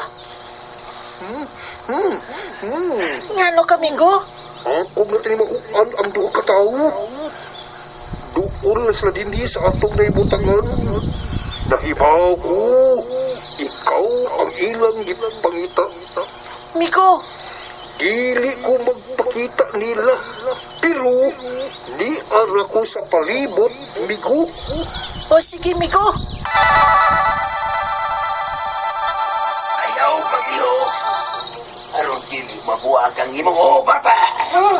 Speaker 4: Hmm, hmm.
Speaker 2: Ngano ka, amigo?
Speaker 4: Ako na tinimahuan ang duha ka tawo. Duol na sila dinhi sa atong naibutangan. Nahibaw ko, ikaw ang ilang gipangita.
Speaker 2: Amigo,
Speaker 4: Dili ko magpakita nila. Pero, ni ara ko sa palibot, migo.
Speaker 2: o sige, amigo.
Speaker 7: Ayaw pag-iyo. Aron dili mo Mabuang kang imong oo, bata.
Speaker 9: Ah,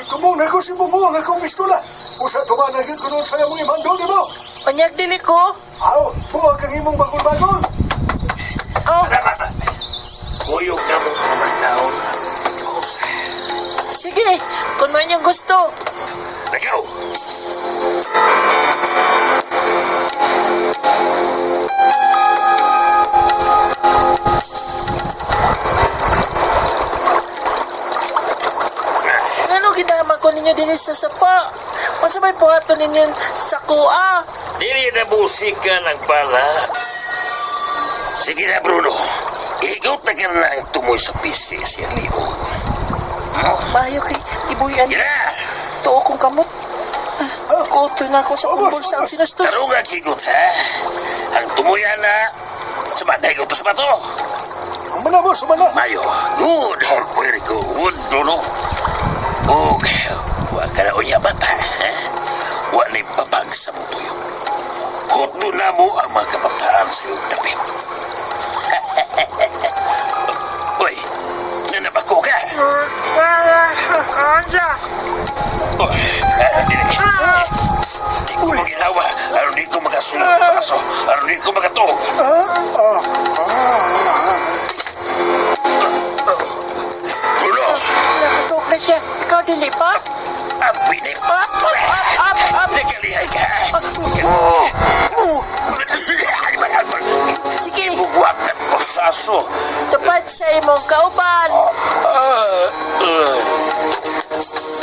Speaker 9: tumong na ko si Bubo ang akong pistola. Usa tumanag ko noon sa imong imando nimo.
Speaker 3: Panyag dili ko.
Speaker 9: Aw, buwag ang imong bagol-bagol.
Speaker 3: Oh,
Speaker 7: Tara, bata. Kuyog na mo pamagkaon.
Speaker 3: sige. Kung man yung gusto.
Speaker 7: Nagaw.
Speaker 3: Ngano gidama ko ninyo dinhi sa sapa? Unsa may buhaton ninyo sa kuha?
Speaker 7: Dili na busikan ang bala. Sige na, Bruno. Igot na ka na ang tumoy sa PC, si Leo.
Speaker 3: Maayo kay ibuyan.
Speaker 7: Sige na!
Speaker 3: Tuo kong kamot. Kuto na ako sa
Speaker 9: Oh, boss,
Speaker 3: kong bulsa ang
Speaker 9: boss.
Speaker 3: sinustos.
Speaker 7: Tarunga kigot, ha? Ang tumuya na, sumatay ko to sa bato.
Speaker 9: Umana, boss, umana.
Speaker 7: Mayo, good, very good, Bruno. Og, wa ka na unya bata, ha? Wa na'y babag sa mutuyo. Hutdo na mo ang mga kabataan sa iyong dapit. Uy, nanabako ka. Uy, dili. Di ko maginawa, aron di ko makasulod sa aso, aron di ko makatuog.
Speaker 9: Ah, ah, ah.
Speaker 7: Bruno,
Speaker 3: Nakatuok na siya. Ikaw dili pa?
Speaker 7: ang pinip.
Speaker 3: Up, up, up, up.
Speaker 7: Nakalihay ka.
Speaker 3: Oh. Sige,
Speaker 7: Bugwakan ko sa aso.
Speaker 3: tupad sa imong kauban.
Speaker 7: Ah, ah.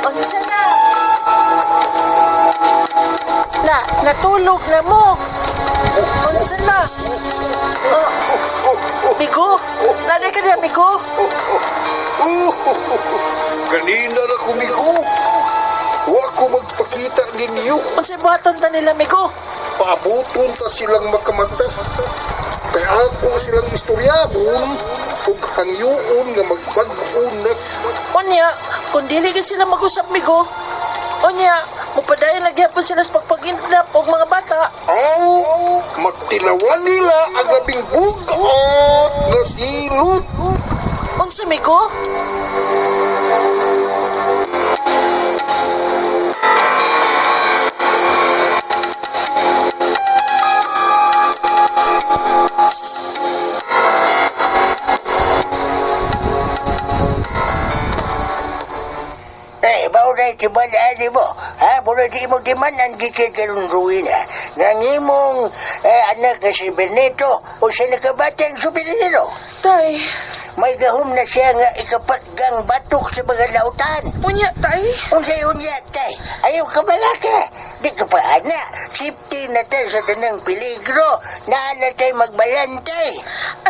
Speaker 3: Unsa na? Na, natulog na mo. Unsa na? Oh, migo, nanay ka niya, migo.
Speaker 4: Oh, kanina na kumigo. Wa ko magpakita ninyo.
Speaker 3: Unsay buhaton ta nila, migo?
Speaker 4: Paabuton ta silang makamata. Kay ako silang istoryahon ug hangyoon nga magbag-o na.
Speaker 3: Unya, kung dili gid sila mag-usap, migo. Unya, mupadayon lagi gyapon sila sa pagpagindap og mga bata.
Speaker 4: Aw, magtilawan nila ang labing bugat nga silot.
Speaker 3: Unsa, migo?
Speaker 5: Eh, mao na tibalaan mo. Ha, mura di mo gimanan gikan karon ruina. Nga imong eh, anak nga si Benito o sa nakabatang superhero.
Speaker 3: Tay,
Speaker 5: May gahom na siya nga ikapatgang batok sa mga lautan.
Speaker 3: unya, tay.
Speaker 5: Unsay unya tay, ayaw ka malaka. Di ka pa ana. Safety na tay sa tanang peligro. Naa na tay magbalantay.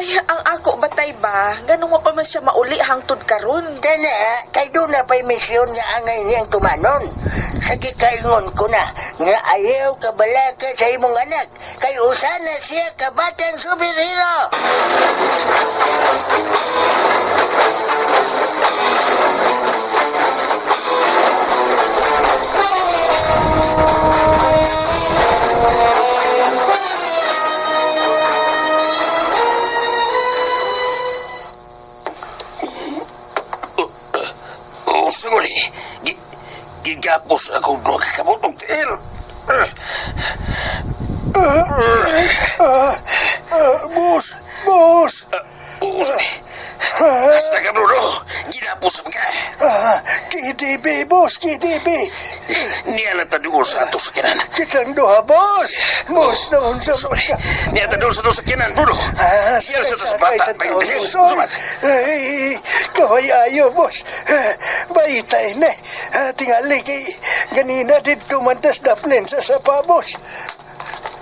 Speaker 3: Ay, ang ako ba tay ba? Ganun mo pa man siya mauli hangtod karon.
Speaker 5: Tana, kay doon na pa'y misyon nga angay niyang tumanon. Sa gikaingon ko na, nga ayaw ka balaka sa imong anak, kay usana siya kabatang superhero.
Speaker 7: Oh, sunguli. Gigapos ako duha ka kamot og tiil.
Speaker 9: Ah, ah, boss, boss.
Speaker 7: Usa ni.
Speaker 9: Ah,
Speaker 7: Hasta ka, Bruno. Ginapos ka.
Speaker 9: ah, KDB, boss, KDB.
Speaker 7: Niya na taduol sa ato sakyanan.
Speaker 9: Kitang duha, boss. Boss, naon sa
Speaker 7: Sorry. Niya taduol sa ato sakyanan, Bruno.
Speaker 9: Ah,
Speaker 7: Siya sa tas bata.
Speaker 9: sa
Speaker 7: May
Speaker 9: tao,
Speaker 7: dahil.
Speaker 9: boss. Oy,
Speaker 7: Sumat.
Speaker 9: Ay, kaway ayo, boss. Ah, Baitay na. Ah, Tingali kay ganina dito mantas daplin sa sapa, boss.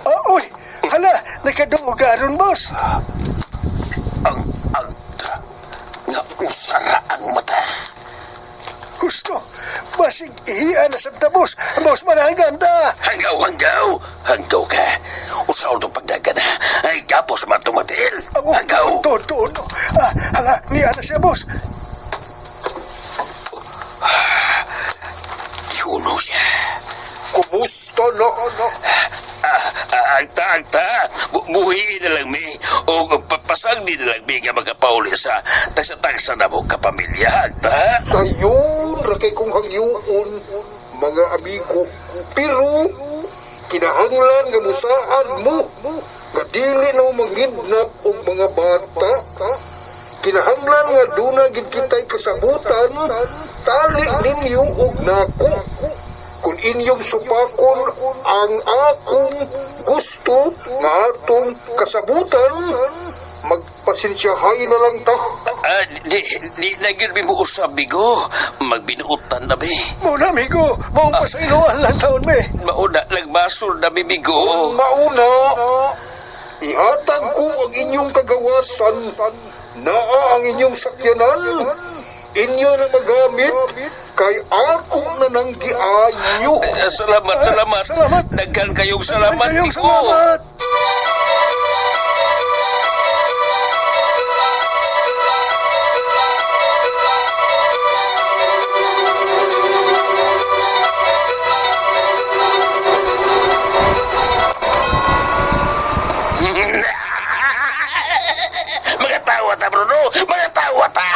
Speaker 9: Ah, uy, hala, nakaduga ron, boss.
Speaker 7: Ang agta nga usara ang mata.
Speaker 9: Gusto, basig ihian na sabta, boss. Boss, manahanggan ta.
Speaker 7: Hanggaw, hanggaw. Hanggaw ka. Usaw itong pagdagan. Ay, gapos matumatil.
Speaker 9: Abo,
Speaker 7: Hanggaw.
Speaker 9: To, to, to. Ah, hala, niya na siya, boss.
Speaker 7: Yuno siya.
Speaker 4: Kumusta na?
Speaker 7: Ah, agta, agta. Buhiin na lang mi. O pasag din na lang mi nga magkapauli sa tagsa-tagsa na mo kapamilya, agta.
Speaker 4: Sayon ra kay kong hangyuon, mga amigo. Pero, kinahanglan nga musaad mo, nga dili na mo mangidnap og mga bata. Kinahanglan nga duna gid kitay kasabutan, tali ninyo og nako. Kung inyong supakon ang akong gusto nga atong kasabutan, magpasensyahay na lang ta.
Speaker 7: Ah, di na gyud mi mo usab, bigo. Magbinuotan na mi.
Speaker 9: Muna, amigo. Maong pasayloan lang taon, me.
Speaker 7: Mauna, nagbasol na mi, bigo.
Speaker 4: Kung mauna, ihatag ko ang inyong kagawasan, naa ang inyong sakyanan, inyo na magamit, kay ako na nang giayo.
Speaker 7: Eh, salamat, salamat.
Speaker 9: Salamat.
Speaker 7: Daghan kayong salamat,
Speaker 9: Kayong
Speaker 7: bigo.
Speaker 9: salamat.
Speaker 7: Mga tawa ta, Bruno! Mga tawa ta!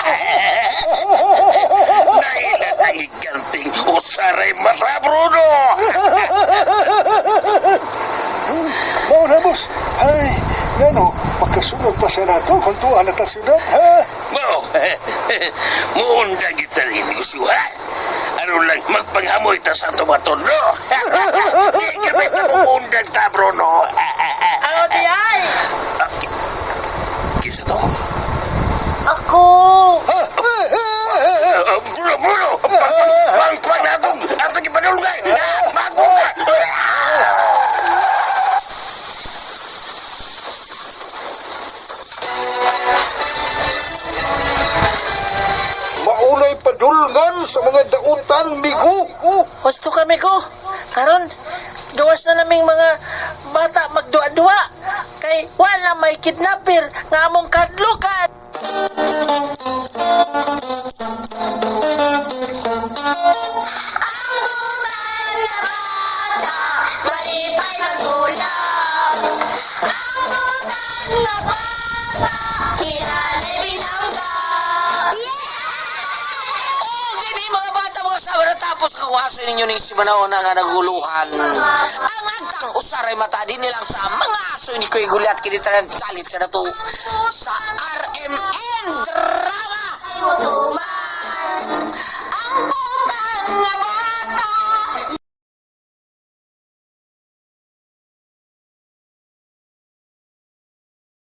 Speaker 7: Dahil na nahiganting usaray mata, Bruno!
Speaker 9: Mao na, boss. Ay, ngano, makasunod pa siya nato kung tuwa na ta syudad, ha?
Speaker 7: Mo, muunda kita rin negosyo, ha? Ano lang, magpanghamoy ta sa tomato, no? Di kami ta muundag ta, Bruno!
Speaker 2: Ano di ay?
Speaker 7: Kisa to?
Speaker 6: Ako!
Speaker 9: Ha? Eh, eh, eh, eh.
Speaker 7: Bruno, Bruno! Pang, pang, atong, atong ipanulgay! Bago ka!
Speaker 4: Maunay padulngan sa mga dautan, migo.
Speaker 2: Husto kami ko. Karon, gawas na naming mga bata magduwa-duwa. Kay wala may kidnapper nga among kadlukan.
Speaker 6: Malipay magulong Ang butang na bata Kinanay binangga.
Speaker 1: Oh, gini mga bata mga sawa na tapos kawaso ninyo ning simanaon nga naguluhan. Ang agtang usaray mata din nilang sa mga aso ni Kuya Gulyat kini tanan kalit ka na to sa RMN Drama.
Speaker 6: Tuman. Ang butang na bata.